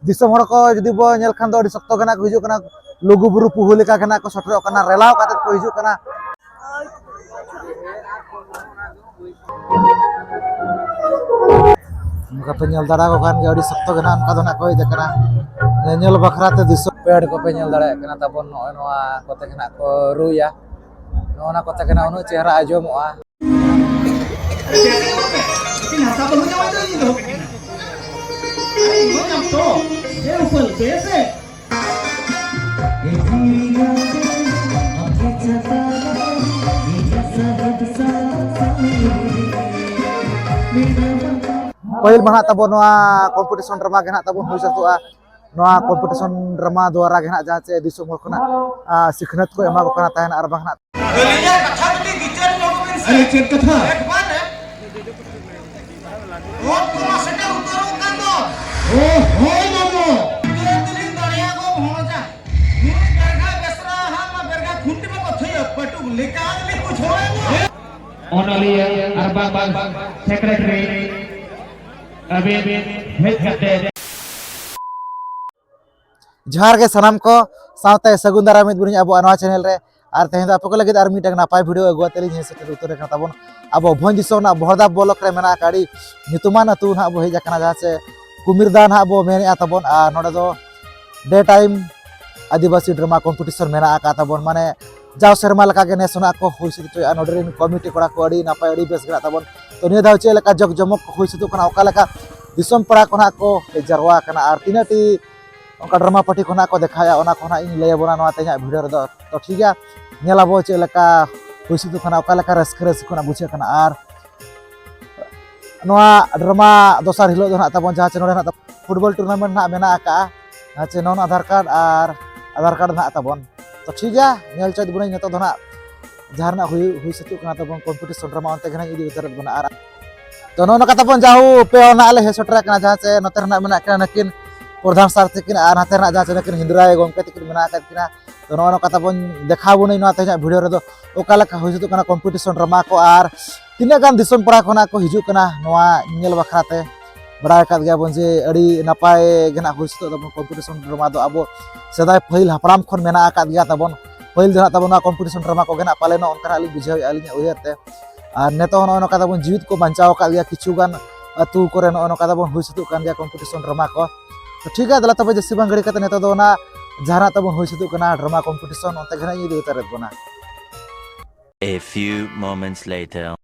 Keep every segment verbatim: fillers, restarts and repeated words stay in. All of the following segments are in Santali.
ᱫᱤᱥᱚᱢ ᱦᱚᱲ ᱠᱚ ᱡᱩᱫᱤ ᱵᱚ ᱧᱮᱞ ᱠᱷᱟᱱ ᱫᱚ ᱟᱹᱰᱤ ᱥᱚᱠᱛᱚ ᱜᱮ ᱱᱟᱜ ᱠᱚ ᱦᱤᱡᱩᱜ ᱠᱟᱱᱟ, ᱞᱩᱜᱩ ᱵᱩᱨᱩ ᱯᱩᱦᱩ ᱞᱮᱠᱟ ᱜᱮ ᱱᱟᱜ ᱠᱚ ᱥᱮᱴᱮᱨᱚᱜ ᱠᱟᱱᱟ, ᱨᱮᱞᱟᱣ ᱠᱟᱛᱮ ᱠᱚ ᱦᱤᱡᱩᱜ ᱠᱟᱱᱟ᱾ ᱚᱱᱠᱟ ᱯᱮ ᱧᱮᱞ ᱫᱟᱲᱮᱭᱟᱠᱚ ᱠᱷᱟᱱ ᱜᱮ ᱟᱹᱰᱤ ᱥᱚᱠᱛᱚ ᱜᱮ ᱱᱟᱜ ᱚᱱᱠᱟ ᱫᱚ ᱱᱟᱜ ᱠᱚ ᱦᱮᱡ ᱟᱠᱟᱱᱟ ᱧᱮᱧᱮᱞ ᱵᱟᱠᱷᱨᱟ ᱛᱮ ᱫᱤᱥᱚᱢ᱾ ᱯᱮᱲ ᱠᱚᱯᱮ ᱧᱮᱞ ᱫᱟᱲᱮᱭᱟᱜ ᱠᱟᱱᱟ ᱛᱟᱵᱚᱱ, ᱱᱚᱜᱼᱚᱭ ᱱᱚᱣᱟ ᱠᱚᱛᱮ ᱜᱮ ᱱᱟᱜ ᱠᱚ ᱨᱩᱭᱟ, ᱱᱚᱜᱼᱚ ᱱᱟ ᱠᱚᱛᱮ ᱜᱮ ᱱᱟᱜ ᱩᱱᱟᱹᱜ ᱪᱮᱦᱨᱟ ᱟᱸᱡᱚᱢᱚᱜᱼᱟ᱾ ᱯᱟᱹᱦᱤᱞ ᱢᱟ ᱱᱟᱦᱟᱜ ᱛᱟᱵᱚ ᱱᱚᱣᱟ competition drama ᱜᱮ ᱱᱟᱦᱟᱜ ᱛᱟᱵᱚᱱ ᱦᱩᱭ ᱥᱟᱹᱛᱚᱜᱼᱟ᱾ ᱱᱚᱣᱟ competition drama ᱫᱣᱟᱨᱟ ᱜᱮ ᱱᱟᱦᱟᱜ ᱡᱟᱦᱟᱸ ᱪᱮ ᱫᱤᱥᱚᱢ ᱦᱚᱲ ᱠᱷᱚᱱᱟᱜ, ᱟ, ᱥᱤᱠᱷᱱᱟᱹᱛ ᱠᱚ ᱮᱢᱟ ᱠᱚ ᱠᱟᱱᱟ ᱛᱟᱦᱮᱱ, ᱟᱨ ᱵᱟᱝ ᱱᱟᱦᱟᱜ ᱟᱹᱞᱤᱧᱟᱜ ᱠᱟᱛᱷᱟ ᱠᱟᱹᱴᱤᱡ ᱵᱤᱪᱟᱹᱨ ᱧᱚᱜ ᱵᱤᱱ ᱥᱮ᱾ ᱟᱨᱮ, ᱪᱮᱫ ᱠᱟᱛᱷᱟ? ᱮᱠᱵᱟᱨᱮ᱾ ᱵᱷᱳᱴ ᱠᱚᱢᱟ ᱥᱮᱴᱮᱨ ᱩᱛᱟᱹᱨᱚᱜ ᱠᱟᱱ ᱫᱚ᱾ ᱳ, ᱦᱳᱭ ᱢᱟᱢᱚ᱾ ᱩᱛᱟᱹᱨ ᱛᱮᱞᱤᱧ ᱫᱟᱲᱮᱭᱟᱜ ᱜᱚ ᱵᱷᱚᱸᱡᱟ᱾ ᱱᱩᱭ ᱵᱮᱨᱜᱟ ᱵᱮᱥᱨᱟ ᱦᱟᱸᱜ ᱢᱟ ᱵᱮᱨᱜᱟ ᱠᱷᱩᱱᱴᱤ ᱢᱟ ᱵᱟᱹᱛᱷᱩᱭᱟ, ᱯᱟᱹᱴᱩ ᱞᱮᱠᱟ ᱜᱮᱞᱤᱧ ᱵᱩᱡᱷᱟᱹᱣᱮᱫ ᱠᱚᱣᱟ᱾ ᱚᱱᱚᱞᱤᱭᱟᱹ ᱟᱨ ᱵᱟᱝ ᱵᱟᱝ secretary ᱟᱹᱵᱤᱱ ᱦᱮᱡ ᱠᱟᱛᱮ ᱡᱚᱦᱟᱨ ᱜᱮ ᱥᱟᱱᱟᱢ ᱠᱚ, ᱥᱟᱶᱛᱮ ᱥᱟᱹᱜᱩᱱ ᱫᱟᱨᱟᱢ ᱢᱤᱫ ᱵᱚᱱᱤᱧ ᱟᱵᱚᱣᱟᱜ ᱱᱚᱣᱟ channel ᱨᱮ᱾ ᱟᱨ ᱛᱮᱦᱮᱧ ᱫᱚ ᱟᱯᱮ ᱠᱚ ᱞᱟᱹᱜᱤᱫ ᱟᱨ ᱢᱤᱫᱴᱟᱝ ᱱᱟᱯᱟᱭ video ᱟᱹᱜᱩ ᱠᱟᱛᱮ ᱞᱤᱧ ᱦᱮᱡ ᱥᱮᱴᱮᱨ ᱩᱛᱟᱹᱨ ᱟᱠᱟᱱᱟ ᱛᱟᱵᱚᱱ᱾ ᱟᱵᱚ ᱵᱷᱚᱸᱡᱽ ᱫᱤᱥᱚᱢ ᱨᱮᱱᱟᱜ ᱵᱚᱦᱚᱲᱫᱟ block ᱨᱮ ᱢᱮᱱᱟᱜ ᱟᱠᱟᱫ ᱟᱹᱰᱤ ᱧᱩᱛᱩᱢᱟᱱ ᱟᱹᱛᱩ ᱱᱟᱦᱟᱜ ᱵᱚ ᱦᱮᱡ ᱟᱠᱟᱱᱟ, ᱡᱟᱦᱟᱸ ᱪᱮ ᱠᱩᱢᱤᱨᱫᱟ ᱱᱟᱦᱟᱜ ᱵᱚ ᱢᱮᱱᱮᱫᱼᱟ ᱛᱟᱵᱚᱱ᱾ ᱟᱨ ᱱᱚᱰᱮ ᱫᱚ day time ᱟᱹᱫᱤᱵᱟᱹᱥᱤ drama competition ᱢᱮᱱᱟᱜ ᱟᱠᱟᱫ ᱛᱟᱵᱚᱱ, ᱢᱟᱱᱮ ᱡᱟᱣ ᱥᱮᱨᱢᱟ ᱞᱮᱠᱟ ᱜᱮ ᱱᱮᱥ ᱦᱚᱸ ᱱᱟᱦᱟᱜ ᱠᱚ ᱦᱩᱭ ᱥᱟᱹᱛ ᱦᱚᱪᱚᱭᱮᱫᱼᱟ᱾ ᱱᱚᱰᱮ ᱨᱮᱱ committee ᱠᱚᱲᱟ ᱠᱚ ᱟᱹᱰᱤ ᱱᱟᱯᱟᱭ, ᱟᱹᱰᱤ ᱵᱮᱥ ᱜᱮ ᱢᱮᱱᱟᱜ ᱛᱟᱵᱚᱱ᱾ ᱛᱚ ᱱᱤᱭᱟᱹ ᱫᱷᱟᱣ ᱪᱮᱫ ᱞᱮᱠᱟ ᱡᱟᱠ ᱡᱚᱢᱚᱠ ᱠᱚ ᱦᱩᱭ ᱥᱟᱹᱛᱚᱜ ᱠᱟᱱᱟ, ᱚᱠᱟ ᱞᱮᱠᱟ ᱫᱤᱥᱚᱢ ᱯᱮᱲᱟ ᱠᱚ ᱱᱟᱦᱟᱜ ᱠᱚ ᱦᱮᱡ ᱡᱟᱨᱣᱟ ᱟᱠᱟᱱᱟ ᱟᱨ ᱛᱤᱱᱟᱹᱜ ᱴᱤ ᱚᱱᱠᱟ drama party ᱠᱚ ᱱᱟᱦᱟᱜ ᱠᱚ ᱫᱮᱠᱷᱟᱭᱟ, ᱚᱱᱟ ᱠᱚ ᱱᱟᱦᱟᱜ ᱤᱧ ᱞᱟᱹᱭ ᱟᱵᱚᱱᱟ ᱱᱚᱣᱟ ᱛᱮᱦᱮᱧᱟᱜ video ᱨᱮᱫᱚ᱾ ᱛᱚ ᱴᱷᱤᱠ ᱜᱮᱭᱟ, ᱧᱮᱞ ᱟᱵᱚ ᱪᱮᱫ ᱞᱮᱠᱟ ᱦᱩᱭ ᱥᱟᱹᱛᱚᱜ ᱠᱟᱱᱟ, ᱚᱠᱟ ᱞᱮᱠᱟ ᱨᱟᱹᱥᱠᱟᱹ ᱨᱟᱹᱥᱠᱟᱹ ᱠᱷᱚᱱᱟᱜ ᱵᱩᱡᱷᱟᱹᱜ ᱠᱟᱱᱟ᱾ ᱟᱨ ᱱᱚᱣᱟ drama ᱫᱚᱥᱟᱨ ᱦᱤᱞᱳᱜ ᱫᱚ ᱱᱟᱦᱟᱜ ᱛᱟᱵᱚᱱ ᱡᱟᱦᱟᱸ ᱪᱮ ᱱᱚᱰᱮ ᱱᱟᱦᱟᱜ football tournament ᱱᱟᱦᱟᱜ ᱢᱮᱱᱟᱜ ᱟᱠᱟᱜᱼᱟ, ᱡᱟᱦᱟᱸ ᱪᱮ non Aadhaar card ᱟᱨ Aadhaar card ᱱᱟᱦᱟᱜ ᱛᱟᱵᱚᱱ᱾ ᱛᱚ ᱴᱷᱤᱠ ᱜᱮᱭᱟ, ᱧᱮᱞ ᱦᱚᱪᱚᱭᱮᱫ ᱵᱚᱱᱟᱹᱧ ᱱᱤᱛᱚᱜ ᱫᱚ ᱱᱟᱦᱟᱜ ᱡᱟᱦᱟᱸ ᱨᱮᱱᱟᱜ ᱦᱩᱭᱩᱜ, ᱦᱩᱭ ᱥᱟᱹᱛᱚᱜ ᱠᱟᱱᱟ ᱛᱟᱵᱚᱱ competition drama, ᱚᱱᱛᱮ ᱜᱮ ᱱᱟᱦᱟᱜ ᱤᱧ ᱤᱫᱤ ᱩᱛᱟᱹᱨᱮᱫ ᱵᱚᱱᱟ᱾ ᱟᱨ ᱛᱚ ᱱᱚᱜᱼᱚ ᱱᱚᱝᱠᱟ ᱛᱟᱵᱚᱱ ᱡᱟᱦᱳ ᱯᱮ ᱦᱚᱲ ᱱᱟᱦᱟᱜ ᱞᱮ ᱦᱮᱡ ᱥᱮᱴᱮᱨ ᱟᱠᱟᱱᱟ, ᱡᱟᱦᱟᱸ ᱪᱮ ᱱᱚᱛᱮ ᱨᱮ ᱱᱟᱦᱟᱜ ᱢᱮᱱᱟᱜ ᱠᱤᱱᱟ ᱱᱩᱠᱤᱱ ᱯᱨᱚᱫᱷᱟᱱ sir ᱛᱟᱹᱠᱤᱱ ᱟᱨ ᱱᱚᱛᱮ ᱨᱮ ᱱᱟᱦᱟᱜ ᱡᱟᱦᱟᱸ ᱪᱮ ᱱᱩᱠᱤᱱ ᱦᱤᱱᱫᱩᱨᱟᱭ ᱜᱚᱢᱠᱮ ᱛᱟᱹᱠᱤᱱ ᱢᱮᱱᱟᱜ ᱟᱠᱟᱫ ᱠᱤᱱᱟ᱾ ᱛᱚ ᱱᱚᱜᱼᱚ ᱱᱚᱝᱠᱟ ᱛᱟᱵᱚᱱ ᱫᱮᱠᱷᱟᱣ ᱵᱚᱱᱟᱹᱧ ᱱᱚᱣᱟ ᱛᱮᱦᱮᱧᱟᱜ video ᱨᱮᱫᱚ ᱚᱠᱟ ᱞᱮᱠᱟ ᱦᱩᱭ ᱥᱟᱹᱛᱚᱜ ᱠᱟᱱᱟ competition drama ᱠᱚ ᱟᱨ ᱛᱤᱱᱟᱹᱜ ᱜᱟᱱ ᱫᱤᱥᱚᱢ ᱯᱟᱲᱟ ᱠᱷᱚᱱᱟᱜ ᱠᱚ ᱦᱤᱡᱩᱜ ᱠᱟᱱᱟ ᱱᱚᱣᱟ ᱧᱮᱞ ᱵᱟᱠᱷᱨᱟ ᱛᱮ᱾ ᱵᱟᱲᱟᱭ ᱟᱠᱟᱫ ᱜᱮᱭᱟ ᱵᱚᱱ ᱡᱮ ᱟᱹᱰᱤ ᱱᱟᱯᱟᱭ ᱜᱮ ᱱᱟᱜ ᱦᱩᱭ ᱥᱟᱹᱛᱚᱜ ᱛᱟᱵᱚᱱ ᱠᱚᱢᱯᱤᱴᱤᱥᱚᱱ ᱰᱨᱟᱢᱟ ᱫᱚ᱾ ᱟᱵᱚ ᱥᱮᱫᱟᱭ ᱯᱟᱹᱦᱤᱞ ᱦᱟᱯᱲᱟᱢ ᱠᱷᱚᱱ ᱢᱮᱱᱟᱜ ᱟᱠᱟᱫ ᱜᱮᱭᱟ ᱛᱟᱵᱚᱱ᱾ ᱯᱟᱹᱦᱤᱞ ᱫᱚ ᱱᱟᱜ ᱛᱟᱵᱚᱱ ᱱᱚᱣᱟ ᱠᱚᱢᱯᱤᱴᱤᱥᱚᱱ ᱰᱨᱟᱢᱟ ᱠᱚᱜᱮ ᱱᱟᱜ ᱯᱟᱞᱮᱱᱚᱜ ᱚᱱᱠᱟᱱᱟᱜ ᱞᱤᱧ ᱵᱩᱡᱷᱟᱹᱣᱮᱫᱼᱟ ᱟᱹᱞᱤᱧᱟᱜ ᱩᱭᱦᱟᱹᱨ ᱛᱮ᱾ ᱟᱨ ᱱᱤᱛᱚᱜ ᱱᱚᱜᱼᱚᱭ ᱱᱚᱝᱠᱟ ᱛᱟᱵᱚᱱ ᱡᱤᱣᱤᱫ ᱠᱚ ᱵᱟᱧᱪᱟᱣ ᱟᱠᱟᱫ ᱜᱮᱭᱟ, ᱠᱤᱪᱷᱩ ᱜᱟᱱ ᱟᱹᱛᱩ ᱠᱚᱨᱮ ᱱᱚᱜᱼᱚᱭ ᱱᱚᱝᱠᱟ ᱛᱟᱵᱚᱱ ᱦᱩᱭ ᱥᱟᱹᱛᱚᱜ ᱠᱟᱱ ᱜᱮᱭᱟ ᱠᱚᱢᱯᱤᱴᱤᱥᱚᱱ ᱰᱨᱟᱢᱟ ᱠᱚ᱾ ᱛᱚ ᱴᱷᱤᱠ ᱜᱮᱭᱟ, ᱫᱮᱞᱟ ᱛᱚᱵᱮ ᱡᱟᱹᱥᱛᱤ ᱵᱟᱝ ᱜᱷᱟᱹᱲᱤ ᱠᱟᱛᱮ ᱱᱤᱛᱚᱜ ᱫᱚ ᱚᱱᱟ ᱡᱟᱦᱟᱱᱟᱜ ᱛᱟᱵᱚᱱ ᱦᱩᱭ ᱥᱟᱹᱛᱚᱜ ᱠᱟᱱᱟ ᱰᱨᱟᱢᱟ ᱠᱚᱢᱯᱤᱴᱤᱥᱚᱱ, ᱚᱱᱛᱮ ᱜᱮ ᱱᱟᱜ ᱤᱧ ᱤᱫᱤ ᱩᱛᱟᱹᱨᱮᱫ ᱵᱚᱱᱟ᱾ A few moments later.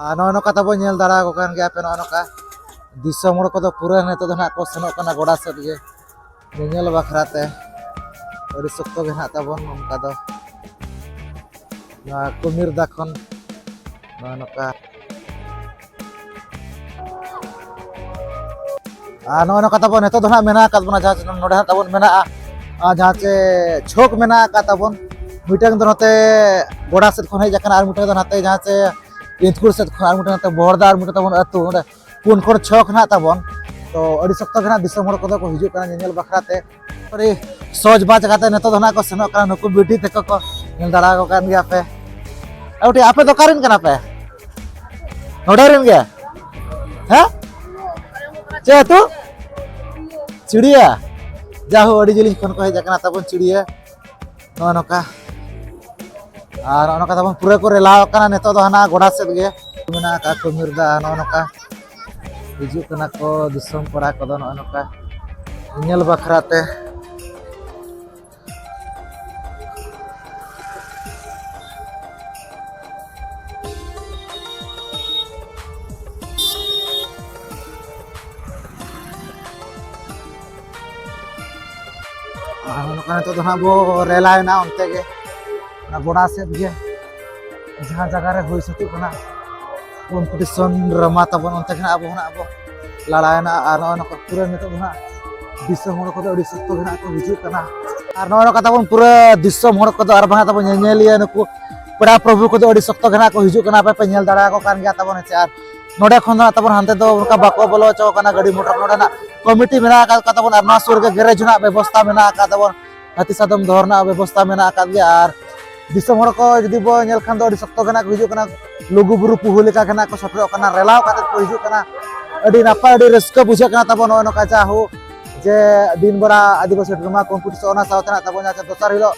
ᱟᱨ ᱱᱚᱜᱼᱚᱭ ᱱᱚᱝᱠᱟ ᱛᱟᱵᱚᱱ ᱧᱮᱞ ᱫᱟᱲᱮ ᱟᱠᱚ ᱠᱟᱱ ᱜᱮᱭᱟ ᱯᱮ, ᱱᱚᱜᱼᱚᱭ ᱱᱚᱝᱠᱟ ᱫᱤᱥᱚᱢ ᱦᱚᱲ ᱠᱚᱫᱚ ᱯᱩᱨᱟᱹ ᱱᱤᱛᱚᱜ ᱫᱚ ᱱᱟᱦᱟᱜ ᱠᱚ ᱥᱮᱱᱚᱜ ᱠᱟᱱᱟ ᱜᱚᱰᱟ ᱥᱮᱫ ᱜᱮ ᱧᱮᱧᱮᱞ ᱵᱟᱠᱷᱨᱟ ᱛᱮ᱾ ᱟᱹᱰᱤ ᱥᱚᱠᱛᱚ ᱜᱮ ᱱᱟᱦᱟᱜ ᱛᱟᱵᱚᱱ ᱱᱚᱝᱠᱟ ᱫᱚ ᱱᱚᱣᱟ ᱠᱩᱢᱤᱨᱫᱟ ᱠᱷᱚᱱ ᱱᱚᱜᱼᱚᱭ ᱱᱚᱝᱠᱟ᱾ ᱟᱨ ᱱᱚᱜᱼᱚᱭ ᱱᱚᱝᱠᱟ ᱛᱟᱵᱚᱱ ᱱᱤᱛᱚᱜ ᱫᱚ ᱱᱟᱦᱟᱜ ᱢᱮᱱᱟᱜ ᱟᱠᱟᱫ ᱵᱚᱱᱟ, ᱡᱟᱦᱟᱸ ᱪᱮ ᱱᱚᱰᱮ ᱦᱟᱸᱜ ᱛᱟᱵᱚᱱ ᱢᱮᱱᱟᱜᱼᱟ, ᱟᱨ ᱡᱟᱦᱟᱸ ᱪᱮ ᱪᱷᱚᱠ ᱢᱮᱱᱟᱜ ᱟᱠᱟᱫ ᱛᱟᱵᱚᱱ, ᱢᱤᱫᱴᱟᱝ ᱫᱚ ᱱᱚᱛᱮ ᱜᱚᱰᱟ ᱥᱮᱫ ᱠᱷᱚᱱ ᱦᱮᱡ ᱟᱠᱟᱱᱟ ᱟᱨ ᱢᱤᱫᱴᱟᱝ ᱫᱚ ᱱᱟᱛᱮ ᱡᱟᱦᱟᱸ ᱪᱮ ᱤᱸᱫᱽᱠᱩᱲ ᱥᱮᱫ ᱠᱷᱚᱱ, ᱟᱨ ᱢᱤᱫᱴᱟᱝ ᱱᱚᱛᱮ ᱵᱚᱦᱚᱲᱫᱟ, ᱟᱨ ᱢᱤᱫᱴᱟᱝ ᱛᱟᱵᱚᱱ ᱟᱹᱛᱩ, ᱱᱚᱰᱮ ᱯᱩᱱ ᱠᱷᱚᱱ ᱪᱷᱚ ᱠᱷᱚᱱᱟᱜ ᱛᱟᱵᱚᱱ᱾ ᱛᱚ ᱟᱹᱰᱤ ᱥᱚᱠᱛᱚ ᱜᱮ ᱱᱟᱦᱟᱜ ᱫᱤᱥᱚᱢ ᱦᱚᱲ ᱠᱚᱫᱚ ᱠᱚ ᱦᱤᱡᱩᱜ ᱠᱟᱱᱟ ᱧᱮᱧᱮᱞ ᱵᱟᱠᱷᱨᱟ ᱛᱮ᱾ ᱟᱹᱰᱤ ᱥᱚᱡᱽ ᱵᱟᱡᱽ ᱠᱟᱛᱮ ᱱᱤᱛᱚᱜ ᱫᱚ ᱱᱟᱦᱟᱜ ᱠᱚ ᱥᱮᱱᱚᱜ ᱠᱟᱱᱟ᱾ ᱱᱩᱠᱩ ᱵᱤᱴᱤ ᱛᱟᱠᱚ ᱠᱚ ᱧᱮᱞ ᱫᱟᱲᱮ ᱟᱠᱚ ᱠᱟᱱ ᱜᱮᱭᱟ ᱯᱮ᱾ ᱟᱹᱣᱴᱤ, ᱟᱯᱮ ᱫᱚ ᱚᱠᱟ ᱨᱮᱱ ᱠᱟᱱᱟ ᱯᱮ? ᱱᱚᱰᱮ ᱨᱮᱱ ᱜᱮ? ᱦᱮᱸ? ᱪᱮᱫ ᱟᱹᱛᱩ? ᱪᱤᱲᱤᱭᱟ᱾ ᱡᱟᱦᱳ, ᱟᱹᱰᱤ ᱡᱤᱞᱤᱧ ᱠᱷᱚᱱ ᱠᱚ ᱦᱮᱡ ᱟᱠᱟᱱᱟ ᱛᱟᱵᱚᱱ ᱪᱤᱲᱤᱭᱟ᱾ ᱱᱚᱜᱼᱚ ᱱᱚᱝᱠᱟ᱾ ᱟᱨ ᱱᱚᱜᱼᱚ ᱱᱚᱝᱠᱟ ᱛᱟᱵᱚᱱ ᱯᱩᱨᱟᱹ ᱠᱚ ᱨᱮᱞᱟᱣ ᱟᱠᱟᱱᱟ ᱱᱤᱛᱚᱜ ᱫᱚ ᱦᱟᱱᱟ ᱜᱚᱰᱟ ᱥᱮᱫ ᱜᱮ᱾ ᱢᱮᱱᱟᱜ ᱟᱠᱟᱫ ᱠᱚ ᱢᱤᱨᱫᱟ, ᱱᱚᱜᱼᱚ ᱱᱚᱝᱠᱟ ᱦᱤᱡᱩᱜ ᱠᱟᱱᱟ ᱠᱚ ᱫᱤᱥᱚᱢ ᱯᱟᱲᱟ ᱠᱚᱫᱚ ᱱᱚᱜᱼᱚ ᱱᱚᱝᱠᱟ ᱧᱮᱞ ᱵᱟᱠᱷᱨᱟ ᱛᱮ᱾ ᱟᱨ ᱱᱚᱝᱠᱟ ᱱᱤᱛᱚᱜ ᱫᱚ ᱦᱟᱸᱜ ᱵᱚ ᱨᱮᱞᱟᱭᱮᱱᱟ ᱚᱱᱛᱮ ᱜᱮ, ᱚᱱᱟ ᱜᱚᱰᱟ ᱥᱮᱫ ᱜᱮ, ᱡᱟᱦᱟᱸ ᱡᱟᱭᱜᱟ ᱨᱮ ᱦᱩᱭ ᱥᱟᱹᱛᱚᱜ ᱠᱟᱱᱟ ᱠᱚᱢᱯᱤᱴᱤᱥᱚᱱ ᱰᱨᱟᱢᱟ ᱛᱟᱵᱚᱱ, ᱚᱱᱛᱮ ᱜᱮ ᱦᱟᱸᱜ ᱟᱵᱚ ᱦᱟᱸᱜ ᱵᱚ ᱞᱟᱲᱟᱭᱮᱱᱟ᱾ ᱟᱨ ᱱᱚᱜᱼᱚᱭ ᱱᱚᱝᱠᱟ ᱯᱩᱨᱟᱹ ᱱᱤᱛᱚᱜ ᱫᱚ ᱦᱟᱸᱜ ᱫᱤᱥᱚᱢ ᱦᱚᱲ ᱠᱚᱫᱚ ᱟᱹᱰᱤ ᱥᱚᱠᱛᱚ ᱜᱮ ᱦᱟᱸᱜ ᱠᱚ ᱦᱤᱡᱩᱜ ᱠᱟᱱᱟ᱾ ᱟᱨ ᱱᱚᱜᱼᱚᱭ ᱱᱚᱝᱠᱟ ᱛᱟᱵᱚᱱ ᱯᱩᱨᱟᱹ ᱫᱤᱥᱚᱢ ᱦᱚᱲ ᱠᱚᱫᱚ ᱟᱨ ᱵᱟᱝ ᱛᱟᱵᱚᱱ ᱧᱮᱧᱮᱞᱤᱭᱟᱹ ᱱᱩᱠᱩ ᱯᱮᱲᱟ ᱯᱨᱚᱵᱷᱩ ᱠᱚᱫᱚ ᱟᱹᱰᱤ ᱥᱚᱠᱛᱚ ᱜᱮ ᱱᱟᱜ ᱠᱚ ᱦᱤᱡᱩᱜ ᱠᱟᱱᱟ, ᱟᱯᱮ ᱯᱮ ᱧᱮᱞ ᱫᱟᱲᱮᱭᱟᱠᱚ ᱠᱟᱱ ᱜᱮᱭᱟ ᱛᱟᱵᱚᱱ ᱦᱮᱸᱥᱮ᱾ ᱟᱨ ᱱᱚᱰᱮ ᱠᱷᱚᱱ ᱫᱚ ᱱᱟᱜ ᱛᱟᱵᱚᱱ ᱦᱟᱱᱛᱮ ᱫᱚ ᱚᱱᱠᱟ ᱵᱟᱠᱚ ᱵᱚᱞᱚ ᱦᱚᱪᱚ ᱠᱟᱱᱟ ᱜᱟᱹᱰᱤ ᱢᱚᱴᱚᱨ᱾ ᱱᱚᱰᱮᱱᱟᱜ ᱠᱚᱢᱤᱴᱤ ᱢᱮᱱᱟᱜ ᱟᱠᱟᱫ ᱛᱟᱵᱚᱱ ᱟᱨ ᱱᱚᱣᱟ ᱥᱩᱨ ᱨᱮᱜᱮ ᱜᱮᱨᱮᱡᱽ ᱨᱮᱱᱟᱜ ᱵᱮᱵᱚᱥᱛᱟ ᱢᱮᱱᱟᱜ ᱟᱠᱟᱫ ᱛᱟᱵᱚᱱ, ᱦᱟᱹᱛᱤ ᱥᱟᱫᱚᱢ ᱫᱚᱦᱚ ᱨᱮᱱᱟᱜ ᱵᱮᱵᱚᱥᱛᱟ ᱢᱮᱱᱟᱜ ᱟᱠᱟᱫ ᱜᱮᱭᱟ᱾ ᱟᱨ ᱫᱤᱥᱚᱢ ᱦᱚᱲ ᱠᱚ ᱡᱩᱫᱤ ᱵᱚ ᱧᱮᱞ ᱠᱷᱟᱱ ᱫᱚ ᱟᱹᱰᱤ ᱥᱚᱠᱛᱚ ᱜᱮ ᱱᱟᱜ ᱠᱚ ᱦᱤᱡᱩᱜ ᱠᱟᱱᱟ, ᱞᱩᱜᱩ ᱵᱩᱨᱩ ᱯᱩᱦᱩ ᱞᱮᱠᱟ ᱜᱮ ᱱᱟᱜ ᱠᱚ ᱥᱮᱴᱮᱨᱚᱜ ᱠᱟᱱᱟ, ᱨᱮᱞᱟᱣ ᱠᱟᱛᱮ ᱠᱚ ᱦᱤᱡᱩᱜ ᱠᱟᱱᱟ᱾ ᱟᱹᱰᱤ ᱱᱟᱯᱟᱭ, ᱟᱹᱰᱤ ᱨᱟᱹᱥᱠᱟᱹ ᱵᱩᱡᱷᱟᱹᱜ ᱠᱟᱱᱟ ᱛᱟᱵᱚᱱ ᱱᱚᱜᱼᱚᱭ ᱱᱚᱝᱠᱟ ᱡᱟᱦᱳ ᱡᱮ ᱫᱤᱱ ᱵᱮᱲᱟ ᱟᱹᱫᱤᱵᱟᱹᱥᱤ ᱰᱨᱟᱢᱟ ᱠᱚᱢᱯᱤᱴᱤᱥᱚᱱ, ᱚᱱᱟ ᱥᱟᱶᱛᱮ ᱱᱟᱜ ᱛᱟᱵᱚᱱ ᱡᱟᱦᱟᱸ ᱪᱮ ᱫᱚᱥᱟᱨ ᱦᱤᱞᱳᱜ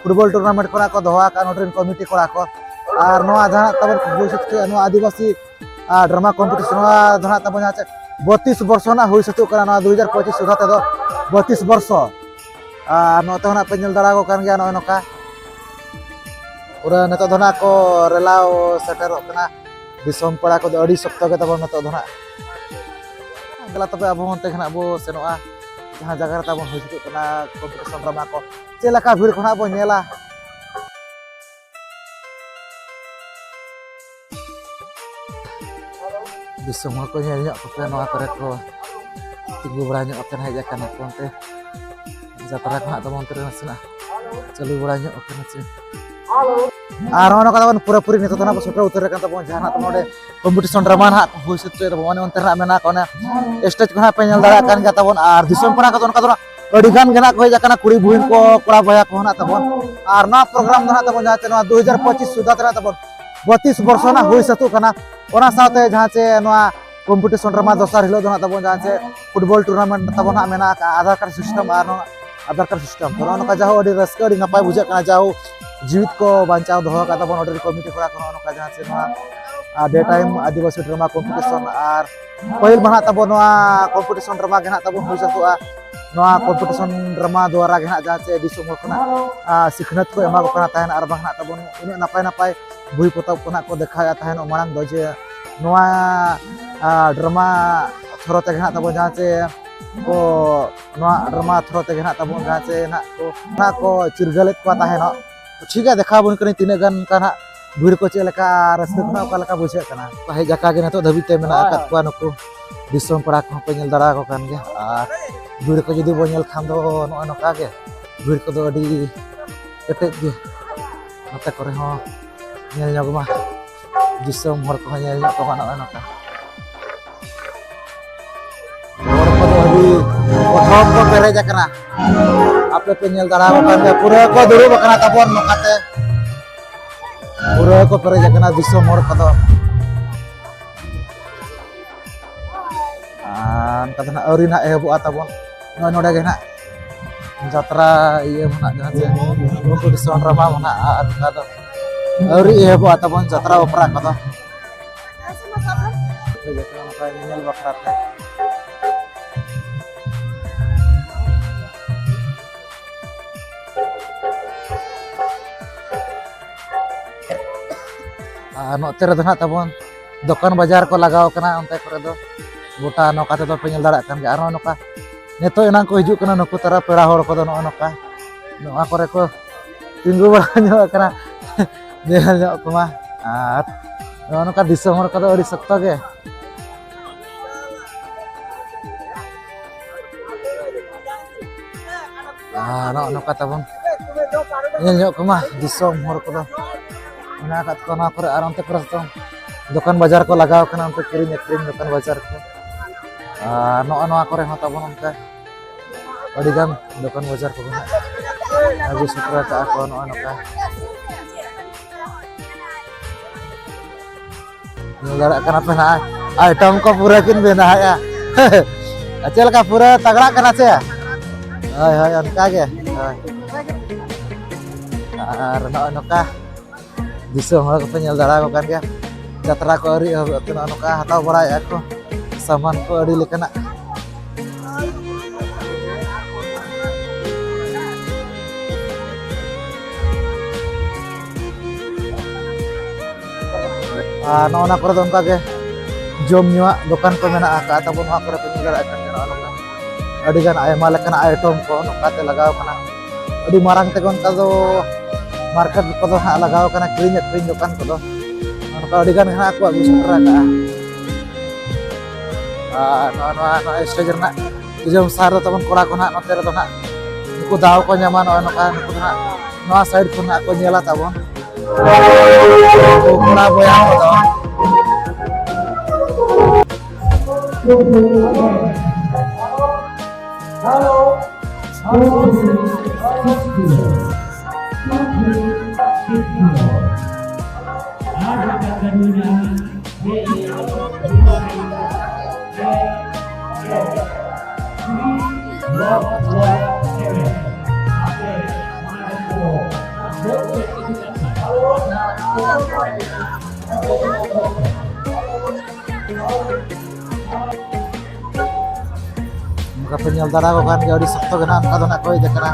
ᱯᱷᱩᱴᱵᱚᱞ ᱴᱩᱨᱱᱟᱢᱮᱱᱴ ᱠᱚ ᱱᱟᱜ ᱠᱚ ᱫᱚᱦᱚ ᱟᱠᱟᱫ ᱱᱚᱰᱮ ᱨᱮᱱ ᱠᱚᱢᱤᱴᱤ ᱠᱚᱲᱟ ᱠᱚ᱾ ᱟᱨ ᱱᱚᱣᱟ ᱡᱟᱦᱟᱸ ᱛᱟᱵᱚᱱ ᱵᱷᱚᱵᱤᱥᱥᱚᱛ ᱨᱮ ᱱᱚᱣᱟ ᱟᱹᱫᱤᱵᱟᱹᱥᱤ ᱟᱨ ᱰᱨᱟᱢᱟ ᱠᱚᱢᱯᱤᱴᱤᱥᱚᱱ, ᱱᱚᱣᱟ ᱫᱚ ᱱᱟᱜ ᱛᱟᱵᱚᱱ ᱡᱟᱦᱟᱸ ᱪᱮ ᱵᱚᱛᱤᱥ ᱵᱚᱨᱥᱚ ᱨᱮᱱᱟᱜ ᱦᱩᱭ ᱥᱟᱹᱛᱚᱜ ᱠᱟᱱᱟ, ᱱᱚᱣᱟ ᱫᱩ ᱦᱟᱡᱟᱨ ᱯᱚᱸᱪᱤᱥ ᱥᱩᱫᱷᱟ ᱛᱮᱫᱚ ᱵᱚᱛᱤᱥ ᱵᱚᱨᱥᱚ᱾ ᱟᱨ ᱱᱚᱛᱮ ᱦᱚᱸ ᱱᱟᱜ ᱯᱮ ᱧᱮᱞ ᱫᱟᱲᱮᱭᱟᱠᱚ ᱠᱟᱱ ᱜᱮᱭᱟ, ᱱᱚᱜᱼᱚᱭ ᱱᱚᱝᱠᱟ ᱯᱩᱨᱟᱹ ᱱᱤᱛᱚᱜ ᱫᱚ ᱱᱟᱜ ᱠᱚ ᱨᱮᱞᱟᱣ ᱥᱮᱴᱮᱨᱚᱜ ᱠᱟᱱᱟ᱾ ᱫᱤᱥᱚᱢ ᱯᱮᱲᱟ ᱠᱚᱫᱚ ᱟᱹᱰᱤ ᱥᱚᱠᱛᱚ ᱜᱮ ᱛᱟᱵᱚᱱ ᱱᱤᱛᱚᱜ ᱫᱚ ᱱᱟᱜ᱾ ᱫᱮᱞᱟ ᱛᱚᱵᱮ ᱟᱵᱚ ᱦᱚᱸ ᱚᱱᱛᱮ ᱜᱮ ᱱᱟᱜ ᱵᱚ ᱥᱮᱱᱚᱜᱼᱟ, ᱡᱟᱦᱟᱸ ᱡᱟᱭᱜᱟ ᱨᱮ ᱛᱟᱵᱚᱱ ᱦᱩᱭ ᱥᱟᱹᱛᱚᱜ ᱠᱟᱱᱟ ᱠᱚᱢᱯᱤᱴᱤᱥᱚᱱ ᱰᱨᱟᱢᱟ ᱠᱚ᱾ ᱪᱮᱫ ᱞᱮᱠᱟ ᱵᱷᱤᱲ ᱠᱚ ᱱᱟᱜ ᱵᱚ ᱧᱮᱞᱟ᱾ ᱫᱤᱥᱚᱢ ᱦᱚᱲ ᱠᱚ ᱧᱮᱞ ᱧᱚᱜ ᱠᱚᱯᱮ, ᱱᱚᱣᱟ ᱠᱚᱨᱮ ᱠᱚ ᱛᱤᱸᱜᱩ ᱵᱟᱲᱟ ᱧᱚᱜ ᱟᱠᱟᱱᱟ, ᱦᱮᱡ ᱟᱠᱟᱱᱟ ᱠᱚ ᱚᱱᱛᱮ᱾ ᱡᱟᱛᱨᱟ ᱠᱚ ᱱᱟᱜ ᱛᱟᱵᱚᱱ ᱚᱱᱛᱮ ᱨᱮ ᱱᱟᱥᱮᱱᱟᱜ ᱪᱟᱹᱞᱩ ᱵᱟᱲᱟ ᱧᱚᱜ ᱟᱠᱟᱱᱟ ᱪᱮ᱾ ᱟᱨ ᱱᱚᱜᱼᱚ ᱱᱚᱝᱠᱟ ᱛᱟᱵᱚᱱ ᱯᱩᱨᱟᱹᱯᱩᱨᱤ ᱱᱤᱛᱚᱜ ᱫᱚ ᱱᱟᱜ ᱵᱚ ᱥᱮᱴᱮᱨ ᱩᱛᱟᱹᱨ ᱟᱠᱟᱱ ᱛᱟᱵᱚᱱ ᱡᱟᱦᱟᱸ ᱱᱟᱜ ᱱᱚᱰᱮ ᱠᱚᱢᱯᱤᱴᱤᱥᱚᱱ ᱰᱨᱟᱢᱟ ᱱᱟᱜ ᱠᱚ ᱦᱩᱭ ᱥᱟᱹᱛ ᱦᱚᱪᱚᱭ ᱛᱟᱵᱚᱱ, ᱚᱱᱮ ᱚᱱᱛᱮ ᱨᱮ ᱱᱟᱜ ᱢᱮᱱᱟᱜ ᱠᱚᱣᱟ, ᱚᱱᱮ ᱥᱴᱮᱡᱽ ᱠᱚ ᱱᱟᱜ ᱯᱮ ᱧᱮᱞ ᱫᱟᱲᱮᱭᱟᱜ ᱠᱟᱱ ᱜᱮᱭᱟ ᱛᱟᱵᱚᱱ᱾ ᱟᱨ ᱫᱤᱥᱚᱢ ᱯᱮᱲᱟ ᱠᱚᱫᱚ ᱚᱱᱠᱟ ᱫᱚ ᱱᱟᱜ ᱟᱹᱰᱤ ᱜᱟᱱ ᱜᱮ ᱱᱟᱜ ᱠᱚ ᱦᱮᱡ ᱟᱠᱟᱱᱟ, ᱠᱩᱲᱤ ᱵᱩᱦᱤᱱ ᱠᱚ, ᱠᱚᱲᱟ ᱵᱚᱭᱦᱟ ᱠᱚᱦᱚᱸ ᱱᱟᱜ ᱛᱟᱵᱚᱱ᱾ ᱟᱨ ᱱᱚᱣᱟ ᱯᱨᱳᱜᱨᱟᱢ ᱫᱚ ᱱᱟᱜ ᱛᱟᱵᱚᱱ ᱡᱟᱦᱟᱸ ᱪᱮ ᱱᱚᱣᱟ ᱫᱩ ᱦᱟᱡᱟᱨ ᱯᱚᱸᱪᱤᱥ ᱥᱩᱫᱷᱟ ᱛᱮ ᱱᱟᱜ ᱛᱟᱵᱚᱱ ᱵᱚᱛᱤᱥ ᱵᱚᱨᱥᱚ ᱱᱟᱜ ᱦᱩᱭ ᱥᱟᱹᱛᱚᱜ ᱠᱟᱱᱟ᱾ ᱚᱱᱟ ᱥᱟᱶᱛᱮ ᱡᱟᱦᱟᱸ ᱪᱮ ᱱᱚᱣᱟ ᱠᱚᱢᱯᱤᱴᱤᱥᱚᱱ ᱨᱮᱢᱟ ᱫᱚᱥᱟᱨ ᱦᱤᱞᱳᱜ ᱫᱚ ᱱᱟᱜ ᱛᱟᱵᱚᱱ ᱡᱟᱦᱟᱸ ᱪᱮ ᱯᱷᱩᱴᱵᱚᱞ ᱴᱩᱨᱱᱟᱢᱮᱱᱴ ᱛᱟᱵᱚᱱ ᱦᱟᱸᱜ ᱢᱮᱱᱟᱜ ᱟᱠᱟᱫᱼᱟ, ᱟᱫᱷᱟᱨ ᱠᱟᱨᱰ ᱥᱤᱥᱴᱮᱢ ᱟᱨ ᱱᱚᱣᱟ ᱟᱫᱷᱟᱨ ᱠᱟᱨᱰ ᱥᱤᱥᱴᱮᱢ᱾ ᱛᱚ ᱱᱚᱜᱼᱚ ᱱᱚᱝᱠᱟ ᱡᱟᱦᱳ ᱟᱹᱰᱤ ᱨᱟᱹᱥᱠᱟᱹ, ᱟᱹᱰᱤ ᱱᱟᱯᱟᱭ ᱵᱩᱡᱷᱟᱹᱜ ᱠᱟᱱᱟ, ᱡᱟᱦᱳ ᱡᱤᱣᱤᱫ ᱠᱚ ᱵᱟᱧᱪᱟᱣ ᱫᱚᱦᱚ ᱟᱠᱟᱫ ᱛᱟᱵᱚᱱ ᱱᱚᱰᱮ ᱨᱮᱱ ᱠᱚᱢᱤᱴᱤ ᱠᱚᱲᱟ ᱠᱚ᱾ ᱱᱚᱜᱼᱚ ᱱᱚᱝᱠᱟ ᱡᱟᱦᱟᱸ ᱪᱮ ᱱᱚᱣᱟ ᱰᱮ ᱴᱟᱭᱤᱢ ᱟᱹᱫᱤᱵᱟᱹᱥᱤ ᱰᱨᱟᱢᱟ ᱠᱚᱢᱯᱤᱴᱤᱥᱚᱱ ᱟᱨ ᱯᱟᱹᱦᱤᱞ ᱢᱟ ᱱᱟᱜ ᱛᱟᱵᱚ ᱱᱚᱣᱟ ᱠᱚᱢᱯᱤᱴᱤᱥᱚᱱ ᱰᱨᱟᱢᱟ ᱜᱮ ᱱᱟᱜ ᱛᱟᱵᱚᱱ ᱦᱩᱭ ᱥᱟᱹᱛᱚᱜᱼᱟ᱾ ᱱᱚᱣᱟ ᱠᱚᱢᱯᱤᱴᱤᱥᱚᱱ ᱰᱨᱟᱢᱟ ᱫᱩᱣᱟᱨᱟ ᱜᱮ ᱱᱟᱜ ᱡᱟᱦᱟᱸ ᱪᱮ ᱫᱤᱥᱚᱢ ᱦᱚᱲ ᱠᱷᱚᱱᱟᱜ, ᱟ, ᱥᱤᱠᱷᱱᱟᱹᱛ ᱠᱚ ᱮᱢᱟ ᱠᱚ ᱠᱟᱱᱟ ᱛᱟᱦᱮᱱ, ᱟᱨ ᱵᱟᱝ ᱱᱟᱜ ᱛᱟᱵᱚᱱ ᱩᱱᱟᱹᱜ ᱱᱟᱯᱟᱭ ᱱᱟᱯᱟᱭ ᱵᱳᱭ ᱯᱚᱛᱚᱵ ᱠᱚ ᱱᱟᱜ ᱠᱚ ᱫᱮᱠᱷᱟᱣᱮᱫ ᱛᱟᱦᱮᱱ ᱢᱟᱲᱟᱝ ᱫᱚ, ᱡᱮ ᱱᱚᱣᱟ, ᱟ, ᱰᱨᱟᱢᱟ ᱛᱷᱨᱳ ᱛᱮᱜᱮ ᱱᱟᱜ ᱛᱟᱵᱚᱱ ᱡᱟᱦᱟᱸ ᱪᱮ ᱠᱚ, ᱱᱚᱣᱟ ᱰᱨᱟᱢᱟ ᱛᱷᱨᱳ ᱛᱮᱜᱮ ᱱᱟᱜ ᱛᱟᱵᱚᱱ ᱡᱟᱦᱟᱸ ᱪᱮ ᱱᱟᱜ ᱠᱚ, ᱱᱟᱜ ᱠᱚ ᱪᱤᱨᱜᱟᱹᱞᱮᱫ ᱠᱚᱣᱟ ᱛᱟᱦᱮᱱᱚᱜ᱾ ᱴᱷᱤᱠ ᱜᱮᱭᱟ, ᱫᱮᱠᱷᱟᱣ ᱟᱵᱚᱱ ᱠᱟᱹᱱᱟᱹᱧ ᱛᱤᱱᱟᱹᱜ ᱜᱟᱱ ᱚᱱᱠᱟ ᱱᱟᱜ ᱵᱷᱤᱲ ᱠᱚ ᱪᱮᱫ ᱞᱮᱠᱟ, ᱨᱟᱹᱥᱠᱟᱹ ᱠᱚ ᱚᱠᱟ ᱞᱮᱠᱟ ᱵᱩᱡᱷᱟᱹᱜ ᱠᱟᱱᱟ᱾ ᱦᱮᱡ ᱟᱠᱟ ᱜᱮ ᱱᱤᱛᱚᱜ ᱫᱷᱟᱹᱵᱤᱡ ᱛᱮ ᱢᱮᱱᱟᱜ ᱟᱠᱟᱫ ᱠᱚᱣᱟ ᱱᱩᱠᱩ ᱫᱤᱥᱚᱢ ᱯᱮᱲᱟ ᱠᱚᱦᱚᱸ ᱯᱮ ᱧᱮᱞ ᱫᱟᱲᱮ ᱟᱠᱚ ᱠᱟᱱ ᱜᱮᱭᱟ᱾ ᱟᱨ ᱵᱷᱤᱲ ᱠᱚ ᱡᱩᱫᱤ ᱵᱚᱱ ᱧᱮᱞ ᱠᱷᱟᱱ ᱫᱚ ᱱᱚᱜᱼᱚᱭ ᱱᱚᱝᱠᱟ ᱜᱮ ᱵᱷᱤᱲ ᱠᱚᱫᱚ ᱟᱹᱰᱤ ᱠᱮᱴᱮᱡ ᱜᱮ᱾ ᱱᱚᱛᱮ ᱠᱚᱨᱮ ᱦᱚᱸ ᱧᱮᱞ ᱧᱚᱜ ᱢᱟ, ᱫᱤᱥᱚᱢ ᱦᱚᱲ ᱠᱚᱦᱚᱸ ᱧᱮᱞ ᱧᱚᱜ ᱠᱚᱢᱟ᱾ ᱱᱚᱜᱼᱚᱭ ᱱᱚᱝᱠᱟ ᱦᱚᱲ ᱠᱚᱫᱚ ᱟᱹᱰᱤ ᱠᱚᱴᱷᱚᱱ ᱠᱚ ᱯᱮᱨᱮᱡ ᱟᱠᱟᱱᱟ᱾ ᱟᱯᱮ ᱯᱮ ᱧᱮᱞ ᱫᱟᱲᱮᱭᱟᱜ ᱠᱟᱱ ᱜᱮᱭᱟ, ᱯᱩᱨᱟᱹ ᱠᱚ ᱫᱩᱲᱩᱵ ᱟᱠᱟᱱᱟ ᱛᱟᱵᱚᱱ ᱱᱚᱝᱠᱟᱛᱮ, ᱯᱩᱨᱟᱹ ᱠᱚ ᱯᱮᱨᱮᱡ ᱟᱠᱟᱱᱟ ᱫᱤᱥᱚᱢ ᱦᱚᱲ ᱠᱚᱫᱚ᱾ ᱟᱨ ᱚᱱᱠᱟ ᱫᱚ ᱱᱟᱦᱟᱜ ᱟᱹᱣᱨᱤ ᱱᱟᱦᱟᱜ ᱮᱦᱚᱵᱚᱜᱼᱟ ᱛᱟᱵᱚᱱ᱾ ᱱᱚᱜᱼᱚᱭ ᱱᱚᱰᱮ ᱜᱮ ᱱᱟᱦᱟᱜ ᱡᱟᱛᱨᱟ ᱤᱭᱟᱹ ᱢᱮᱱᱟᱜ, ᱡᱟᱦᱟᱸ ᱪᱮ ᱠᱚᱢᱯᱤᱴᱤᱥᱚᱱ ᱰᱨᱟᱢᱟ ᱢᱮᱱᱟᱜᱼᱟ, ᱟᱨ ᱚᱱᱠᱟ ᱫᱚ ᱟᱹᱣᱨᱤ ᱮᱦᱚᱵᱚᱜᱼᱟ ᱛᱟᱵᱚᱱ ᱡᱟᱛᱨᱟ ᱚᱯᱮᱨᱟ ᱠᱚᱫᱚ᱾ ᱱᱚᱝᱠᱟ ᱧᱮᱧᱮᱞ ᱵᱟᱠᱷᱨᱟ ᱛᱮ᱾ ᱟᱨ ᱱᱚᱛᱮ ᱨᱮᱫᱚ ᱱᱟᱦᱟᱜ ᱛᱟᱵᱚᱱ ᱫᱚᱠᱟᱱ ᱵᱟᱡᱟᱨ ᱠᱚ ᱞᱟᱜᱟᱣ ᱠᱟᱱᱟ, ᱚᱱᱛᱮ ᱠᱚᱨᱮ ᱫᱚ ᱜᱚᱴᱟ ᱱᱚᱝᱠᱟ ᱛᱮᱫᱚ ᱯᱮ ᱧᱮᱞ ᱫᱟᱲᱮᱭᱟᱜ ᱠᱟᱱ ᱜᱮᱭᱟ᱾ ᱟᱨ ᱱᱚᱜᱼᱚ ᱱᱚᱝᱠᱟ ᱱᱤᱛᱚᱜ ᱮᱱᱟᱝ ᱠᱚ ᱦᱤᱡᱩᱜ ᱠᱟᱱᱟ ᱱᱩᱠᱩ ᱛᱟᱨᱟ ᱯᱮᱲᱟ ᱦᱚᱲ ᱠᱚᱫᱚ᱾ ᱱᱚᱜᱼᱚ ᱱᱚᱝᱠᱟ ᱱᱚᱣᱟ ᱠᱚᱨᱮ ᱠᱚ ᱛᱤᱸᱜᱩ ᱵᱟᱲᱟ ᱧᱚᱜ ᱠᱟᱱᱟ, ᱧᱮᱞ ᱧᱚᱜ ᱠᱚᱢᱟ᱾ ᱟᱨ ᱱᱚᱜᱼᱚ ᱱᱚᱝᱠᱟ ᱫᱤᱥᱚᱢ ᱦᱚᱲ ᱠᱚᱫᱚ ᱟᱹᱰᱤ ᱥᱚᱠᱛᱚ ᱜᱮ᱾ ᱟᱨ ᱱᱚᱜᱼᱚ ᱱᱚᱝᱠᱟ ᱛᱟᱵᱚᱱ ᱧᱮᱞ ᱧᱚᱜ ᱠᱚᱢᱟ ᱫᱤᱥᱚᱢ ᱦᱚᱲ ᱠᱚᱫᱚ ᱢᱮᱱᱟᱜ ᱟᱠᱟᱫ ᱠᱚᱣᱟ ᱱᱚᱣᱟ ᱠᱚᱨᱮ᱾ ᱟᱨ ᱚᱱᱛᱮ ᱠᱚᱨᱮ ᱫᱚ ᱫᱚᱠᱟᱱ ᱵᱟᱡᱟᱨ ᱠᱚ ᱞᱟᱜᱟᱣ ᱠᱟᱱᱟ, ᱚᱱᱛᱮ ᱠᱤᱨᱤᱧ ᱟᱹᱠᱷᱨᱤᱧ ᱫᱚᱠᱟᱱ ᱵᱟᱡᱟᱨ ᱠᱚ᱾ ᱟᱨ ᱱᱚᱜᱼᱚ ᱱᱚᱣᱟ ᱠᱚᱨᱮ ᱦᱚᱸ ᱛᱟᱵᱚᱱ ᱚᱱᱠᱟ ᱟᱹᱰᱤᱜᱟᱱ ᱫᱚᱠᱟᱱ ᱵᱟᱡᱟᱨ ᱠᱚᱜᱮ ᱦᱟᱸᱜ ᱟᱹᱜᱩ ᱥᱮᱴᱮᱨ ᱟᱠᱟᱫᱼᱟ ᱠᱚ᱾ ᱱᱚᱜᱼᱚ ᱱᱚᱝᱠᱟ ᱧᱮᱞ ᱫᱟᱲᱮᱭᱟᱜ ᱠᱟᱱᱟ ᱯᱮ ᱱᱟᱦᱟᱜ, ᱟᱭᱴᱮᱢ ᱠᱚ ᱯᱩᱨᱟᱹ ᱠᱤᱱ ᱵᱮᱱᱟᱣᱮᱫᱼᱟ᱾ ᱟᱨ ᱪᱮᱫ ᱞᱮᱠᱟ ᱯᱩᱨᱟᱹ ᱛᱟᱜᱲᱟᱜ ᱠᱟᱱᱟ ᱪᱮ? ᱦᱳᱭ, ᱦᱳᱭ, ᱚᱱᱠᱟ ᱜᱮ᱾ ᱦᱳᱭ᱾ ᱟᱨ ᱱᱚᱜᱼᱚᱭ ᱱᱚᱝᱠᱟ ᱫᱤᱥᱚᱢ ᱦᱚᱲ ᱠᱚᱯᱮ ᱧᱮᱞ ᱫᱟᱲᱮᱭᱟᱠᱚ ᱠᱟᱱ ᱜᱮᱭᱟ, ᱡᱟᱛᱨᱟ ᱠᱚ ᱟᱹᱣᱨᱤ ᱮᱦᱚᱵᱚᱜ ᱛᱮ ᱱᱚᱜᱼᱚ ᱱᱚᱝᱠᱟ ᱦᱟᱛᱟᱣ ᱵᱟᱲᱟᱭᱮᱫᱼᱟ ᱠᱚ ᱥᱟᱢᱟᱱ ᱠᱚ ᱟᱹᱰᱤ ᱞᱮᱠᱟᱱᱟᱜ᱾ ᱟᱨ ᱱᱚᱜᱼᱚ ᱱᱟ ᱠᱚᱨᱮ ᱫᱚ ᱚᱱᱠᱟ ᱜᱮ ᱡᱚᱢ ᱧᱩᱣᱟᱜ ᱫᱚᱠᱟᱱ ᱠᱚ ᱢᱮᱱᱟᱜ ᱟᱠᱟᱫ ᱛᱟᱵᱚᱱ᱾ ᱱᱚᱣᱟ ᱠᱚᱨᱮ ᱯᱮ ᱧᱮᱞ ᱫᱟᱲᱮᱭᱟᱜ ᱠᱟᱱ ᱜᱮᱭᱟ, ᱱᱚᱜᱼᱚ ᱱᱚᱝᱠᱟ ᱟᱹᱰᱤᱜᱟᱱ ᱟᱭᱢᱟ ᱞᱮᱠᱟᱱᱟᱜ ᱟᱭᱴᱮᱢ ᱠᱚ ᱱᱚᱝᱠᱟᱛᱮ ᱞᱟᱜᱟᱣ ᱠᱟᱱᱟ᱾ ᱟᱹᱰᱤ ᱢᱟᱨᱟᱝ ᱛᱮᱜᱮ ᱚᱱᱠᱟ ᱫᱚ ᱢᱟᱨᱠᱮᱴ ᱠᱚᱫᱚ ᱦᱟᱸᱜ ᱞᱟᱜᱟᱣ ᱠᱟᱱᱟ, ᱠᱤᱨᱤᱧ ᱟᱹᱠᱷᱨᱤᱧ ᱫᱚᱠᱟᱱ ᱠᱚᱫᱚ᱾ ᱱᱚᱝᱠᱟ ᱟᱹᱰᱤᱜᱟᱱ ᱦᱟᱸᱜ ᱠᱚ ᱟᱹᱜᱩ ᱥᱮᱴᱮᱨ ᱟᱠᱟᱫᱼᱟ᱾ ᱟᱨ ᱱᱚᱣᱟ, ᱱᱚᱣᱟ, ᱱᱚᱣᱟ ᱥᱴᱮᱡᱽ ᱨᱮᱱᱟᱜ ᱡᱚᱡᱚᱢ ᱥᱟᱦᱟᱨ ᱫᱚ ᱛᱟᱵᱚᱱ ᱠᱚᱲᱟ ᱠᱚ ᱱᱟᱦᱟᱜ ᱱᱚᱛᱮ ᱨᱮᱫᱚ ᱱᱟᱦᱟᱜ ᱠᱚ ᱫᱟᱣ ᱠᱚ ᱧᱟᱢᱟ, ᱱᱚᱜᱼᱚᱭ ᱱᱚᱝᱠᱟ ᱱᱩᱠᱩ ᱫᱚ ᱦᱟᱸᱜ ᱱᱚᱣᱟ ᱥᱟᱭᱤᱰ ᱠᱷᱚᱱ ᱦᱟᱸᱜ ᱠᱚ ᱧᱮᱞᱟ ᱛᱟᱵᱚᱱ᱾ ᱠᱚᱲᱟ ᱵᱚᱭᱦᱟ ᱠᱚᱫᱚ᱾ ᱱᱚᱝᱠᱟ ᱯᱮ ᱧᱮᱞ ᱫᱟᱲᱮᱭᱟᱠᱚ ᱠᱟᱱ ᱜᱮᱭᱟ, ᱟᱹᱰᱤ ᱥᱚᱠᱛᱚ ᱜᱮ ᱱᱟᱜ ᱱᱚᱝᱠᱟ ᱫᱚ ᱱᱟᱜ ᱠᱚ ᱦᱮᱡ ᱟᱠᱟᱱᱟ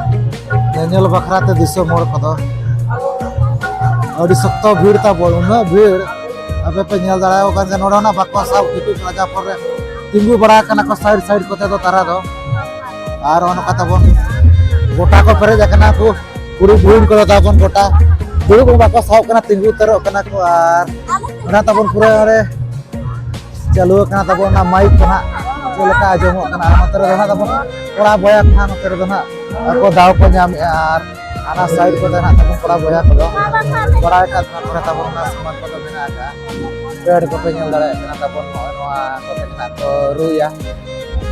ᱧᱮᱧᱮᱞ ᱵᱟᱠᱷᱨᱟ ᱛᱮ ᱫᱤᱥᱚᱢ ᱦᱚᱲ ᱠᱚᱫᱚ᱾ ᱟᱹᱰᱤ ᱥᱚᱠᱛᱚ ᱵᱷᱤᱲ ᱛᱟᱵᱚᱱ, ᱩᱱᱟᱹᱜ ᱵᱷᱤᱲ᱾ ᱟᱯᱮ ᱯᱮ ᱧᱮᱞ ᱫᱟᱲᱮᱭᱟᱠᱚ ᱠᱟᱱ ᱜᱮᱭᱟ, ᱱᱚᱰᱮ ᱦᱚᱸ ᱱᱟᱜ ᱵᱟᱠᱚ ᱥᱟᱵ ᱴᱷᱤᱠᱚᱜ ᱠᱟᱱᱟ, ᱡᱟᱦᱟᱸ ᱯᱚᱨᱮ ᱛᱤᱸᱜᱩ ᱵᱟᱲᱟ ᱟᱠᱟᱱᱟ ᱠᱚ ᱥᱟᱭᱤᱰ ᱥᱟᱭᱤᱰ ᱠᱚᱛᱮ ᱫᱚ ᱛᱟᱨᱟ ᱫᱚ᱾ ᱟᱨ ᱱᱚᱜᱼᱚ ᱱᱚᱝᱠᱟ ᱛᱟᱵᱚᱱ ᱜᱚᱴᱟ ᱠᱚ ᱯᱮᱨᱮᱡ ᱟᱠᱟᱱᱟ ᱠᱚ ᱠᱩᱲᱤ ᱵᱩᱦᱤᱱ ᱠᱚᱫᱚ ᱛᱟᱵᱚᱱ ᱜᱚᱴᱟ ᱫᱩᱲᱩᱵ ᱦᱚᱸ ᱵᱟᱠᱚ ᱥᱟᱦᱚᱵ ᱠᱟᱱᱟ, ᱛᱤᱸᱜᱩ ᱩᱛᱟᱹᱨᱚᱜ ᱠᱟᱱᱟ ᱠᱚ᱾ ᱟᱨ ᱚᱱᱟ ᱛᱟᱵᱚᱱ ᱯᱩᱨᱟᱹ ᱚᱸᱰᱮ ᱪᱟᱹᱞᱩ ᱟᱠᱟᱱᱟ ᱛᱟᱵᱚᱱ ᱚᱱᱟ ᱢᱟᱭᱤᱠ ᱠᱚ ᱱᱟᱜ ᱪᱮᱫ ᱞᱮᱠᱟ ᱟᱸᱡᱚᱢᱚᱜ ᱠᱟᱱᱟ᱾ ᱟᱨ ᱱᱚᱛᱮ ᱨᱮᱫᱚ ᱱᱟᱜ ᱛᱟᱵᱚᱱ ᱠᱚᱲᱟ ᱵᱚᱭᱦᱟ ᱠᱚ ᱱᱟᱜ ᱱᱚᱛᱮ ᱨᱮᱫᱚ ᱱᱟᱜ ᱟᱠᱚ ᱫᱟᱣ ᱠᱚ ᱧᱟᱢᱮᱜᱼᱟ᱾ ᱟᱨ ᱦᱟᱱᱟ ᱥᱟᱭᱤᱰ ᱠᱚᱛᱮ ᱱᱟᱜ ᱛᱟᱵᱚᱱ ᱠᱚᱲᱟ ᱵᱚᱭᱦᱟ ᱠᱚᱫᱚ ᱵᱟᱲᱟᱭ ᱠᱟᱜ ᱠᱟᱱᱟ ᱠᱚᱲᱟ ᱛᱟᱵᱚᱱ ᱚᱱᱟ ᱥᱟᱢᱟᱱ ᱠᱚᱫᱚ ᱢᱮᱱᱟᱜ ᱟᱠᱟᱫᱼᱟ᱾ ᱯᱮᱰ ᱠᱚᱯᱮ ᱧᱮᱞ ᱫᱟᱲᱮᱭᱟᱜ ᱠᱟᱱᱟ ᱛᱟᱵᱚᱱ, ᱱᱚᱜᱼᱚᱭ ᱱᱚᱣᱟ ᱠᱚᱛᱮ ᱱᱟᱜ ᱠᱚ ᱨᱩᱭᱟ᱾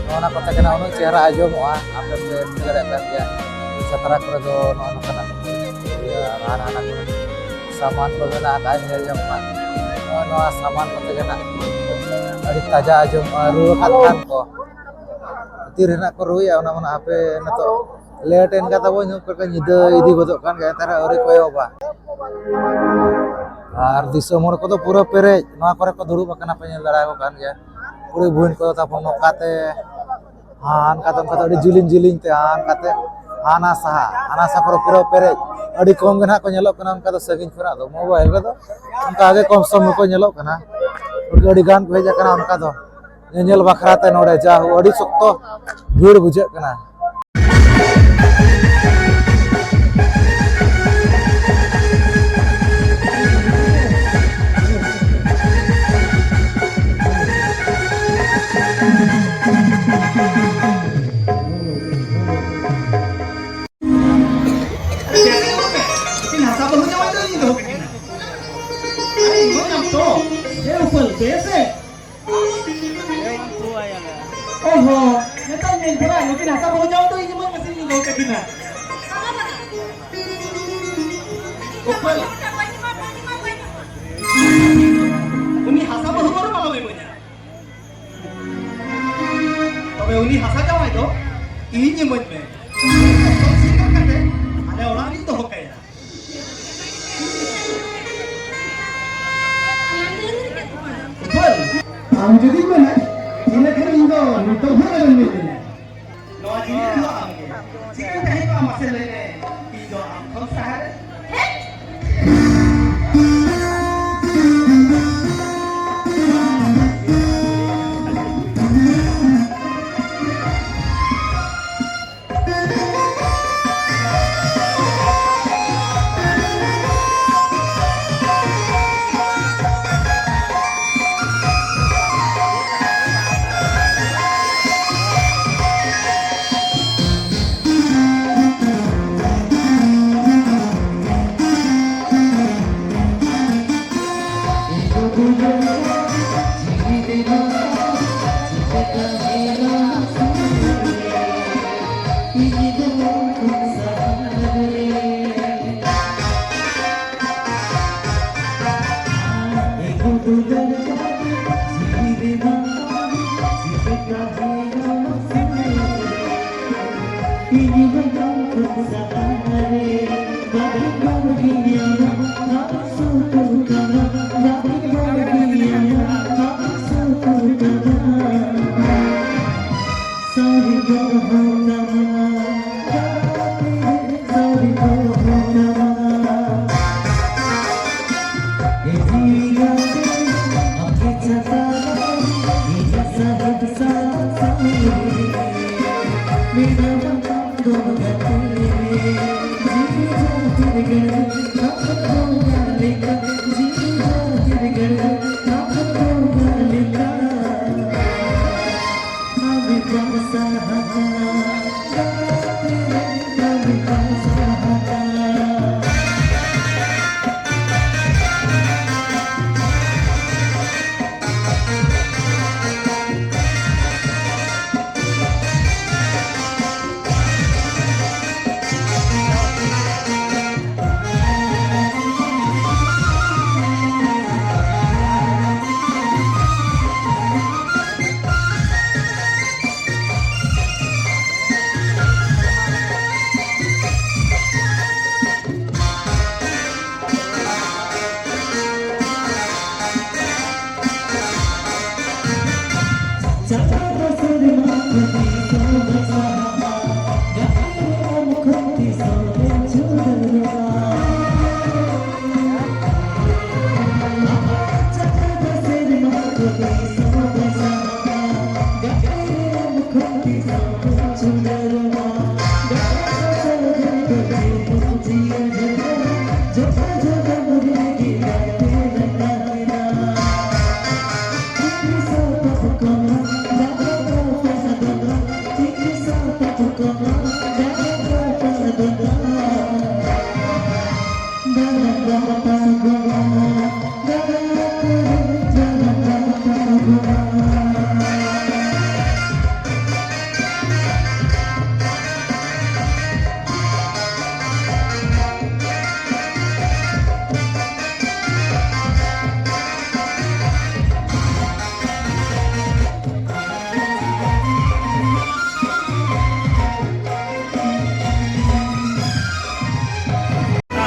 ᱱᱚᱜᱼᱚ ᱱᱟ ᱠᱚᱛᱮ ᱜᱮ ᱱᱟᱜ ᱩᱱᱟᱹᱜ ᱪᱮᱦᱨᱟ ᱟᱸᱡᱚᱢᱚᱜᱼᱟ, ᱟᱯᱮ ᱯᱮ ᱴᱷᱤᱠᱟᱹ ᱫᱟᱲᱮᱭᱟᱜ ᱠᱟᱱ ᱜᱮᱭᱟ᱾ ᱡᱟᱛᱨᱟ ᱠᱚᱨᱮ ᱫᱚ ᱱᱚᱜᱼᱚ ᱱᱚᱝᱠᱟᱱᱟᱜ ᱤᱭᱟᱹ ᱦᱟᱱᱟ ᱦᱟᱱᱟ ᱠᱚᱨᱮ ᱥᱟᱢᱟᱱ ᱠᱚ ᱢᱮᱱᱟᱜ ᱟᱠᱟᱫᱼᱟ, ᱧᱮᱞ ᱡᱚᱝ ᱨᱮᱱᱟᱜ᱾ ᱱᱚᱜᱼᱚᱭ ᱱᱚᱣᱟ ᱥᱟᱢᱟᱱ ᱠᱚᱛᱮ ᱜᱮ ᱱᱟᱜ ᱟᱹᱰᱤ ᱛᱟᱡᱟ ᱟᱸᱡᱚᱢᱚᱜᱼᱟ, ᱨᱩ ᱟᱠᱟᱫ ᱠᱷᱟᱱ ᱠᱚ᱾ ᱛᱤ ᱨᱮᱱᱟᱜ ᱠᱚ ᱨᱩᱭᱟ, ᱚᱱᱟ ᱢᱟ ᱱᱟᱜ ᱦᱟᱯᱮ ᱱᱤᱛᱚᱜ ᱞᱮᱴ ᱮᱱ ᱠᱷᱟᱱ ᱛᱟᱵᱚ, ᱧᱩᱛ ᱠᱚ ᱧᱤᱫᱟᱹ ᱤᱫᱤ ᱜᱚᱫᱚᱜ ᱠᱟᱱ ᱜᱮᱭᱟ, ᱮᱱᱛᱮ ᱨᱮᱦᱚᱸ ᱟᱹᱣᱨᱤ ᱠᱚ ᱮᱦᱚᱵᱟ᱾ ᱟᱨ ᱫᱤᱥᱚᱢ ᱦᱚᱲ ᱠᱚᱫᱚ ᱯᱩᱨᱟᱹ ᱯᱮᱨᱮᱡ ᱱᱚᱣᱟ ᱠᱚᱨᱮ ᱠᱚ ᱫᱩᱲᱩᱵ ᱟᱠᱟᱱᱟ, ᱯᱮ ᱧᱮᱞ ᱫᱟᱲᱮᱭᱟᱠᱚ ᱠᱟᱱ ᱜᱮᱭᱟ᱾ ᱠᱩᱲᱤ ᱵᱩᱦᱤᱱ ᱠᱚᱫᱚ ᱛᱟᱵᱚᱱ ᱱᱚᱝᱠᱟᱛᱮ ᱦᱟᱱᱠᱟᱛᱮ, ᱚᱱᱠᱟᱛᱮ ᱟᱹᱰᱤ ᱡᱤᱞᱤᱧ ᱡᱤᱞᱤᱧ ᱛᱮ ᱦᱟᱱᱠᱟᱛᱮ ᱦᱟᱱᱟ ᱥᱟᱦᱟ, ᱦᱟᱱᱟ ᱥᱟᱦᱟ ᱠᱚᱨᱮ ᱯᱩᱨᱟᱹ ᱯᱮᱨᱮᱡ᱾ ᱟᱹᱰᱤ ᱠᱚᱢ ᱜᱮ ᱱᱟᱦᱟᱜ ᱠᱚ ᱧᱮᱞᱚᱜ ᱠᱟᱱᱟ ᱚᱱᱠᱟ ᱫᱚ, ᱥᱟᱺᱜᱤᱧ ᱠᱷᱚᱱᱟᱜ ᱫᱚ᱾ ᱢᱳᱵᱟᱭᱤᱞ ᱨᱮᱫᱚ ᱚᱱᱠᱟ ᱜᱮ ᱠᱚᱢ ᱥᱚᱢ ᱜᱮᱠᱚ ᱧᱮᱞᱚᱜ ᱠᱟᱱᱟ, ᱟᱹᱰᱤ ᱜᱟᱱ ᱠᱚ ᱦᱮᱡ ᱟᱠᱟᱱᱟ ᱚᱱᱠᱟ ᱫᱚ᱾ ᱧᱮᱧᱮᱞ ᱵᱟᱠᱷᱨᱟ ᱛᱮ ᱱᱚᱰᱮ ᱡᱟ ᱦᱳ ᱟᱹᱰᱤ ᱥᱚᱠᱛᱚ ᱵᱷᱤᱲ ᱵᱩᱡᱷᱟᱹᱜ ᱠᱟᱱᱟ᱾ ᱯᱟᱹᱞ ᱯᱮ ᱥᱮ? ᱚᱦᱚ, ᱱᱮᱛᱟᱨ ᱧᱮᱞ ᱛᱚᱨᱟ, ᱱᱩᱠᱤᱱ ᱦᱟᱥᱟ ᱵᱟᱹᱦᱩ ᱡᱟᱶᱟᱭ ᱫᱚ ᱤᱧ ᱮᱢᱟᱹᱧ ᱢᱮᱥᱮ, ᱤᱧ ᱜᱚᱝ ᱠᱟᱹᱠᱤᱱᱟ᱾ ᱩᱯᱟᱹᱞ᱾ ᱩᱱᱤ ᱦᱟᱥᱟ ᱵᱟᱹᱦᱩ ᱵᱚᱨᱚᱝ ᱟᱞᱚᱢ ᱤᱢᱟᱹᱧᱟ᱾ ᱛᱚᱵᱮ ᱩᱱᱤ ᱦᱟᱥᱟ ᱡᱟᱶᱟᱭ ᱫᱚ ᱤᱧ ᱤᱢᱟᱹᱧ ᱢᱮ᱾ ᱩᱱᱤ ᱫᱚ ᱥᱚᱛ ᱥᱤᱠᱟᱹᱨ ᱠᱟᱛᱮ ᱟᱞᱮ ᱚᱲᱟᱜ ᱨᱤᱧ ᱫᱚᱦᱚ ᱠᱟᱭᱟ᱾ ᱩᱯᱟᱹᱞ, ᱟᱢ ᱡᱩᱫᱤᱢ ᱢᱮᱱᱟ, ᱤᱱᱟᱹ ᱠᱷᱟᱱ ᱤᱧ ᱫᱚ ᱱᱤᱛᱚᱜ ᱦᱚᱸ ᱨᱮᱵᱮᱱ ᱢᱤᱱᱟᱹᱧᱟ᱾ ᱱᱚᱣᱟ ᱡᱤᱣᱤ ᱨᱮᱫᱚ ᱟᱢ ᱜᱮ᱾ ᱪᱤᱠᱟᱹᱧ ᱛᱟᱦᱮᱸ ᱠᱚᱜᱼᱟ ᱢᱟᱥᱮ ᱞᱟᱹᱭ ᱢᱮ? ᱤᱧ ᱫᱚ ᱟᱢ ᱠᱷᱚᱱ ᱥᱟᱦᱟ ᱨᱮ᱾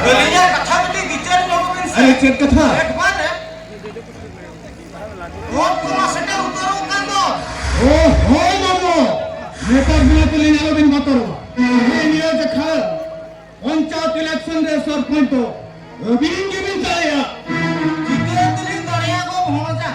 ᱟᱹᱞᱤᱧᱟᱜ ᱠᱟᱛᱷᱟ ᱠᱟᱹᱴᱤᱡ ᱵᱤᱪᱟᱹᱨ ᱧᱚᱜ ᱵᱤᱱ ᱥᱮ᱾ ᱟᱨᱮ, ᱪᱮᱫ ᱠᱟᱛᱷᱟ? ᱮᱠᱵᱟᱨᱮ᱾ ᱵᱷᱳᱴ ᱠᱚᱢᱟ ᱥᱮᱴᱮᱨ ᱩᱛᱟᱹᱨᱚᱜ ᱠᱟᱱ ᱫᱚ᱾ ᱳ, ᱦᱳᱭ ᱢᱟᱢᱚ, ᱱᱮᱛᱟᱨ ᱵᱤᱱᱟ ᱛᱮᱞᱤᱧ ᱟᱞᱚᱵᱤᱱ ᱵᱚᱛᱚᱨᱚᱜᱼᱟ᱾ ᱱᱤᱭᱟᱹ ᱡᱚᱠᱷᱟ ᱯᱚᱧᱪᱟᱭᱮᱛ election ᱨᱮ ᱥᱚᱨᱯᱚᱧᱪ ᱫᱚ ᱟᱹᱵᱤᱱ ᱜᱮᱵᱤᱱ ᱫᱟᱲᱮᱭᱟᱜᱼᱟ᱾ ᱪᱤᱠᱟᱹ ᱛᱮᱞᱤᱧ ᱫᱟᱲᱮᱭᱟᱜᱼᱟ ᱜᱚ ᱵᱷᱚᱬᱡᱟ?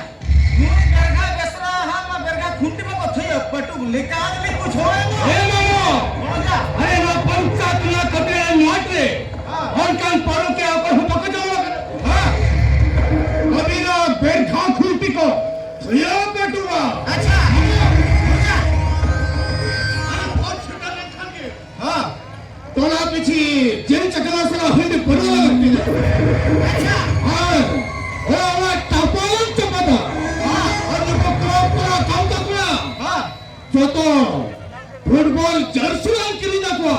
ᱱᱩᱭ ᱵᱮᱨᱜᱷᱟ ᱵᱮᱥᱨᱟ ᱦᱟᱸᱜ ᱢᱟ ᱵᱮᱨᱜᱷᱟ ᱠᱷᱩᱱᱴᱤ ᱢᱟ ᱠᱚ ᱛᱷᱟᱹᱭᱟᱹ ᱯᱟᱹᱴᱩᱠ ᱞᱮᱠᱟ ᱜᱮᱞᱤᱧ ᱵᱩᱡᱷᱟᱹᱣᱮᱫ ᱫᱚ᱾ ᱦᱮᱸ ᱢᱟᱢᱚ᱾ ᱵᱷᱚᱬᱡᱟ᱾ ᱟᱨᱮ ᱱᱚᱣᱟ ᱯᱚᱧᱪᱟᱭᱮᱛ ᱨᱮᱱᱟᱜ ᱠᱟᱹᱴᱤᱡ ᱱᱚᱴ ᱨᱮ ᱦᱮᱸ᱾ ᱚᱱᱠᱟᱱ ᱯᱟᱹᱨᱩᱠᱷᱤᱭᱟᱹ ᱚᱠᱚᱭ ᱦᱚᱸ ᱵᱟᱠᱚ ᱡᱚᱢ ᱟᱠᱟᱫᱟ᱾ ᱦᱮᱸ᱾ ᱟᱹᱵᱤᱱᱟᱜ ᱵᱮᱨᱜᱷᱟ ᱠᱷᱩᱱᱴᱤ ᱠᱚ ᱛᱷᱟᱹᱭᱟᱹ ᱯᱟᱹᱴᱩᱠᱟ᱾ ᱟᱪᱪᱷᱟ᱾ ᱵᱷᱚᱬᱡᱟ᱾ ᱟᱨ ᱵᱷᱳᱴ ᱥᱮᱴᱮᱨ ᱞᱮᱱᱠᱷᱟᱱ ᱜᱮ ᱦᱮᱸ᱾ ᱴᱚᱞᱟ ᱯᱤᱪᱷᱤ ᱡᱤᱞ ᱪᱟᱠᱷᱱᱟ ᱥᱟᱞᱟᱜ ᱦᱟᱺᱰᱤ ᱯᱟᱹᱨᱩᱣᱟᱹ ᱞᱟᱹᱠᱛᱤ ᱠᱟᱱᱟ᱾ ᱟᱪᱪᱷᱟ᱾ ᱟᱨ ᱚᱲᱟᱜ ᱚᱲᱟᱜ ᱴᱟᱯᱟᱞ ᱮᱢ ᱪᱟᱯᱟᱫᱟ᱾ ᱦᱮᱸ᱾ ᱟᱨ ᱱᱩᱠᱩ ᱠᱚᱲᱟ ᱠᱚᱲᱟ ᱠᱟᱣᱛᱟ ᱠᱚᱲᱟ ᱦᱮᱸ᱾ ᱡᱚᱛᱚ ᱯᱷᱩᱴᱵᱚᱞ ᱡᱟᱹᱨᱥᱤ ᱞᱟᱝ ᱠᱤᱨᱤᱧ ᱟᱠᱚᱣᱟ᱾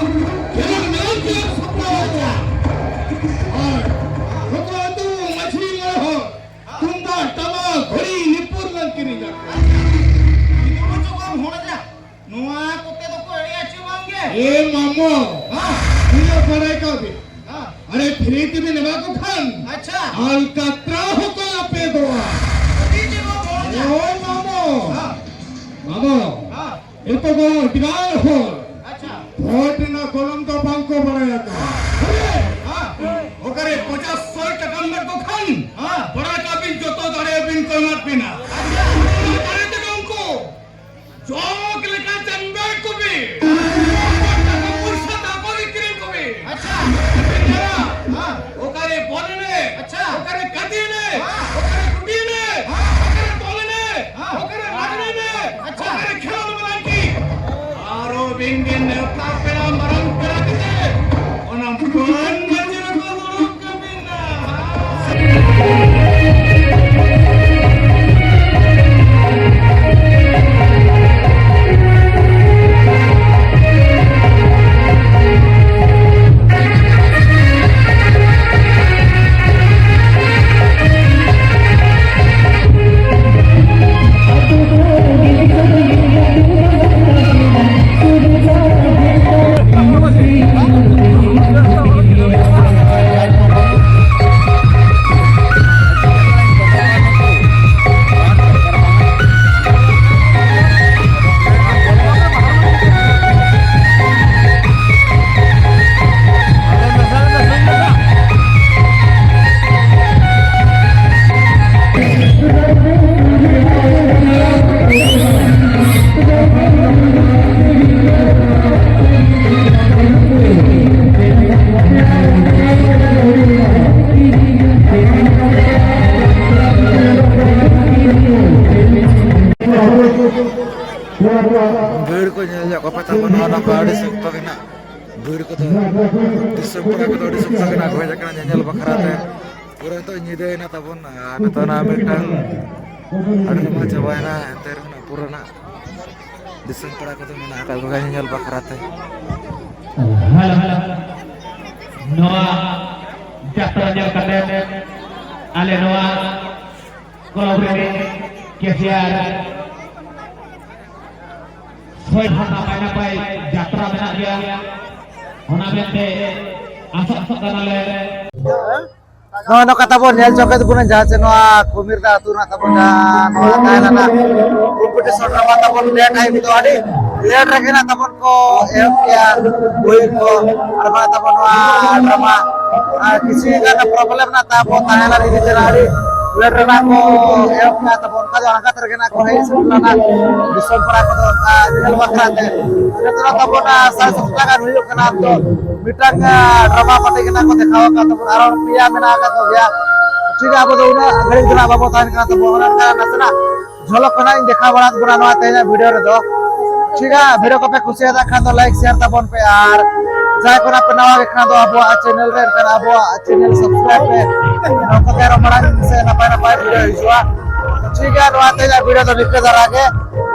ᱠᱷᱮᱞᱳᱰ ᱢᱮᱞᱟ ᱠᱚ ᱞᱟᱝ ᱥᱟᱯᱲᱟᱣ ᱟᱠᱚᱣᱟ᱾ ᱟᱨ ᱱᱩᱠᱩ ᱟᱹᱛᱩ ᱢᱟᱹᱡᱷᱤ ᱢᱚᱬᱮ ᱦᱚᱲ ᱛᱩᱢᱫᱟᱜ, ᱴᱟᱢᱟᱠ, ᱜᱷᱚᱲᱤ, ᱱᱤᱯᱩᱨ ᱞᱟᱝ ᱠᱤᱨᱤᱧ ᱟᱠᱚᱣᱟ᱾ ᱟᱪᱪᱷᱟ᱾ ᱱᱩᱠᱩ ᱪᱚ ᱵᱟᱝ ᱦᱚᱲ ᱡᱟ᱾ ᱱᱚᱣᱟ ᱠᱚᱛᱮ ᱫᱚᱠᱚ ᱮᱲᱮᱭᱟ ᱪᱮ ᱵᱟᱝ ᱜᱮ? ᱮ ᱢᱟᱢᱚ, ᱦᱮᱸ᱾ ᱱᱤᱭᱟᱹ ᱵᱟᱲᱟᱭ ᱠᱟᱜ ᱵᱤᱱ᱾ ᱦᱮᱸ᱾ ᱟᱨᱮ, free ᱛᱮᱵᱤᱱ ᱮᱢᱟ ᱠᱚ ᱠᱷᱟᱱ, ᱟᱪᱪᱷᱟ᱾ ᱟᱞᱠᱟᱛᱨᱟ ᱦᱚᱸᱠᱚ ᱟᱯᱮ ᱫᱚᱜᱼᱟ᱾ ᱟᱹᱰᱤ ᱡᱮ ᱵᱟᱝ ᱦᱚᱲ ᱡᱟ᱾ ᱳᱭ ᱢᱟᱢᱚ᱾ ᱦᱮᱸ᱾ ᱢᱟᱢᱚ, ᱦᱮᱸ᱾ ᱱᱤᱛᱚᱜ ᱫᱚ ᱟᱹᱰᱤᱜᱟᱱ ᱦᱚᱲ ᱟᱪᱪᱷᱟ᱾ ᱵᱷᱳᱴ ᱨᱮᱱᱟᱜ ᱜᱚᱱᱚᱝ ᱫᱚ ᱵᱟᱝ ᱠᱚ ᱵᱟᱲᱟᱭ ᱟᱠᱟᱫᱟ᱾ ᱦᱮᱸ᱾ ᱚᱠᱟᱨᱮ ᱯᱚᱧᱪᱟᱥ ᱥᱚᱭ ᱴᱟᱠᱟᱢ ᱮᱢᱟ ᱠᱚ ᱠᱷᱟᱱ, ᱦᱮᱸ᱾ ᱵᱟᱲᱟᱭ ᱠᱟᱜ ᱵᱤᱱ ᱡᱚᱛᱚ ᱫᱟᱲᱮ ᱵᱤᱱ ᱠᱚ ᱮᱢᱟᱫ ᱵᱤᱱᱟ᱾ ᱟᱪᱪᱷᱟ᱾ ᱚᱱᱟ ᱫᱟᱲᱮ ᱛᱮᱜᱮ ᱩᱱᱠᱩ ᱡᱚᱠ ᱞᱮᱠᱟ ᱡᱟᱱᱵᱮ ᱠᱚᱵᱤ᱾ ᱴᱟᱠᱟ ᱯᱚᱭᱥᱟ ᱫᱟᱠᱚ ᱜᱮ ᱠᱤᱨᱤᱧ ᱠᱚᱵᱤ᱾ ᱟᱪᱪᱷᱟ᱾ ᱦᱮᱸ᱾ ᱚᱠᱟᱨᱮ ᱵᱚᱞ ᱮᱱᱮᱡ? ᱟᱪᱪᱷᱟ᱾ ᱚᱠᱟᱨᱮ ᱠᱟᱹᱴᱤ ᱮᱱᱮᱡ? ᱦᱮᱸ᱾ ᱚᱠᱟᱨᱮ ᱜᱩᱴᱤ ᱮᱱᱮᱡ? ᱦᱮᱸ᱾ ᱚᱠᱟᱨᱮ ᱵᱚᱞ ᱮᱱᱮᱡ? ᱦᱮᱸ᱾ ᱚᱠᱟᱨᱮ ᱞᱟᱜᱽᱲᱮ ᱮᱱᱮᱡ? ᱟᱪᱪᱷᱟ᱾ ᱚᱠᱟᱨᱮ ᱠᱷᱮᱞᱳᱰ ᱢᱮᱞᱟ ᱠᱤ? ᱟᱨᱚ ᱵᱤᱱ ᱵᱤᱱ ᱱᱮᱣᱛᱟ ᱯᱮᱲᱟ ᱢᱟᱨᱟᱝ ᱯᱮᱲᱟ ᱠᱟᱛᱮ ᱵᱷᱤᱲ ᱠᱚ ᱧᱮᱞ ᱧᱚᱜ ᱠᱚᱯᱮ ᱛᱟᱵᱚᱱ, ᱱᱚᱣᱟ ᱫᱚ ᱟᱹᱰᱤ ᱥᱚᱠᱛᱚ ᱜᱮ ᱱᱟᱜ᱾ ᱵᱷᱤᱲ ᱠᱚᱫᱚ, ᱫᱤᱥᱚᱢ ᱯᱮᱲᱟ ᱠᱚᱫᱚ ᱟᱹᱰᱤ ᱥᱚᱠᱛᱚ ᱜᱮ ᱱᱟᱜ ᱠᱚ ᱦᱮᱡ ᱟᱠᱟᱱᱟ ᱧᱮᱧᱮᱞ ᱵᱟᱠᱷᱨᱟ ᱛᱮ᱾ ᱯᱩᱨᱟᱹ ᱱᱤᱛᱚᱜ ᱧᱤᱫᱟᱹᱭᱮᱱᱟ ᱛᱟᱵᱚᱱ, ᱟᱨ ᱱᱤᱛᱚᱜ ᱱᱟᱜ ᱢᱤᱫᱴᱟᱝ ᱟᱹᱰᱤ ᱞᱚᱜᱚᱱ ᱪᱟᱵᱟᱭᱮᱱᱟ, ᱮᱱᱛᱮ ᱨᱮᱦᱚᱸ ᱱᱟᱜ ᱯᱩᱨᱟᱹ ᱱᱟᱜ ᱫᱤᱥᱚᱢ ᱯᱮᱲᱟ ᱠᱚᱫᱚ ᱢᱮᱱᱟᱜ ᱟᱠᱟᱫ ᱠᱚᱜᱮᱭᱟ ᱧᱮᱧᱮᱞ ᱵᱟᱠᱷᱨᱟ ᱛᱮ᱾ Hello, hello. ᱱᱚᱣᱟ ᱡᱟᱛᱨᱟ ᱧᱮᱞ ᱠᱟᱛᱮ ᱟᱞᱮ ᱱᱚᱣᱟ ᱠᱞᱟᱵᱽ ᱨᱮᱱ ᱠᱮᱥᱤᱭᱟᱨ ᱥᱚᱭ ᱦᱚᱸ ᱱᱟᱯᱟᱭ ᱱᱟᱯᱟᱭ ᱡᱟᱛᱨᱟ ᱢᱮᱱᱟᱜ ᱜᱮᱭᱟ, ᱚᱱᱟ ᱢᱮᱱᱛᱮ ᱟᱥᱚᱜ ᱟᱥᱚᱜ ᱠᱟᱱᱟᱞᱮ᱾ ᱱᱚᱜᱼᱚᱭ ᱱᱚᱝᱠᱟ ᱛᱟᱵᱚᱱ ᱧᱮᱞ ᱪᱚᱯᱮ ᱛᱟᱵᱚᱱᱟ, ᱡᱟᱦᱟᱸ ᱪᱮ ᱱᱚᱣᱟ ᱠᱩᱢᱤᱨᱫᱟ ᱟᱹᱛᱩ ᱨᱮᱱᱟᱜ ᱛᱟᱵᱚᱱ ᱡᱟᱦᱟᱸ ᱱᱚᱣᱟ ᱛᱟᱦᱮᱸ ᱞᱮᱱᱟ ᱠᱚᱢᱯᱤᱴᱤᱥᱚᱱ ᱨᱮᱢᱟ ᱛᱟᱵᱚᱱ ᱞᱮ ᱴᱟᱭᱤᱢ ᱫᱚ ᱟᱹᱰᱤ ᱞᱮᱴ ᱨᱮᱜᱮ ᱱᱟᱜ ᱛᱟᱵᱚᱱ ᱠᱚ ᱮᱦᱚᱵ ᱠᱮᱜᱼᱟ ᱦᱩᱭ ᱠᱚ᱾ ᱟᱨ ᱱᱚᱣᱟ ᱛᱟᱵᱚᱱ ᱱᱚᱣᱟ ᱰᱨᱟᱢᱟ ᱟᱨ ᱠᱤᱪᱷᱩ ᱜᱟᱱ ᱯᱨᱚᱵᱞᱮᱢ ᱨᱮᱱᱟᱜ ᱛᱟᱵᱚᱱ ᱛᱟᱦᱮᱸ ᱞᱮᱱᱟ, ᱤᱫᱤ ᱛᱮ ᱟᱹᱰᱤ ᱞᱮᱴ ᱨᱮᱱᱟᱜ ᱠᱚ ᱮᱦᱚᱵ ᱠᱮᱜᱼᱟ ᱛᱟᱵᱚᱱ᱾ ᱚᱱᱠᱟ ᱫᱚ ᱟᱬᱜᱟᱛ ᱨᱮᱜᱮ ᱱᱟᱜ ᱠᱚ ᱦᱮᱡ ᱥᱮᱴᱮᱨ ᱞᱮᱱᱟ ᱫᱤᱥᱚᱢ ᱯᱮᱲᱟ ᱠᱚᱫᱚ ᱚᱱᱠᱟ ᱧᱮᱞ ᱵᱟᱠᱷᱨᱟ ᱛᱮ᱾ ᱡᱚᱛᱚ ᱛᱟᱵᱚᱱ ᱥᱟᱲᱮ ᱥᱟᱛ ᱴᱟᱠᱟ ᱦᱩᱭᱩᱜ ᱠᱟᱱᱟ᱾ ᱛᱚ ᱢᱤᱫᱴᱟᱝ ᱰᱨᱟᱢᱟ ᱯᱟᱨᱴᱤ ᱜᱮ ᱱᱟᱜ ᱠᱚ ᱫᱮᱠᱷᱟᱣ ᱟᱠᱟᱫ ᱛᱟᱵᱚᱱ, ᱟᱨᱚ ᱯᱮᱭᱟ ᱢᱮᱱᱟᱜ ᱟᱠᱟᱫ ᱠᱚᱜᱮᱭᱟ᱾ ᱴᱷᱤᱠ ᱜᱮᱭᱟ, ᱟᱵᱚ ᱫᱚ ᱩᱱᱟᱹᱜ ᱜᱷᱟᱹᱲᱤᱡ ᱫᱚ ᱱᱟᱜ ᱵᱟᱵᱚ ᱛᱟᱦᱮᱱ ᱠᱟᱱᱟ᱾ ᱛᱚ ᱚᱱᱟ ᱞᱮᱠᱟ ᱱᱟᱥᱮᱱᱟᱜ ᱡᱷᱚᱞᱚᱠ ᱠᱷᱚᱱᱟᱜ ᱤᱧ ᱫᱮᱠᱷᱟᱣ ᱵᱟᱲᱟ ᱟᱵᱚᱱᱟ ᱱᱚᱣᱟ ᱛᱮᱦᱮᱧᱟᱜ ᱵᱷᱤᱰᱤᱭᱳ ᱨᱮᱫᱚ᱾ ᱴᱷᱤᱠ ᱜᱮᱭᱟ, ᱵᱷᱤᱰᱤᱭᱳ ᱠᱚᱯᱮ ᱠᱩᱥᱤᱭᱟᱫᱟ ᱠᱷᱟᱱ ᱫᱚ ᱞᱟᱭᱤᱠ ᱥᱮᱭᱟᱨ ᱛᱟᱵᱚᱱ ᱯᱮ, ᱟᱨ ᱡᱟᱦᱟᱸᱭ ᱠᱚ ᱱᱟᱜ ᱯᱮ ᱱᱟᱣᱟ ᱜᱮ ᱠᱷᱟᱱ ᱫᱚ ᱟᱵᱚᱣᱟᱜ ᱪᱮᱱᱮᱞ ᱨᱮ, ᱮᱱᱠᱷᱟᱱ ᱟᱵᱚᱣᱟᱜ ᱪᱮᱱᱮᱞ ᱥᱟᱵᱥᱠᱨᱟᱭᱤᱵ ᱯᱮ᱾ ᱱᱚᱝᱠᱟ ᱜᱮ ᱟᱨᱚ ᱢᱟᱲᱟᱝ ᱥᱮ ᱱᱟᱯᱟᱭ ᱱᱟᱯᱟᱭ ᱵᱷᱤᱰᱤᱭᱳ ᱦᱤᱡᱩᱜᱼᱟ᱾ ᱴᱷᱤᱠ ᱜᱮᱭᱟ, ᱱᱚᱣᱟ ᱛᱮᱦᱮᱧᱟᱜ ᱵᱷᱤᱰᱤᱭᱳ ᱫᱚ ᱱᱤᱝᱠᱟᱹ ᱫᱷᱟᱨᱟ ᱜᱮ᱾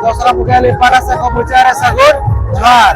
ᱫᱚᱥᱨᱟ ᱢᱩᱠᱷᱤᱭᱟᱹ ᱟᱹᱞᱤᱧ ᱯᱟᱦᱴᱟ ᱥᱮᱫ ᱠᱷᱚᱱ ᱢᱩᱪᱟᱹᱫ ᱨᱮ ᱥᱟᱹᱜᱩᱱ ᱡᱚᱦᱟᱨ᱾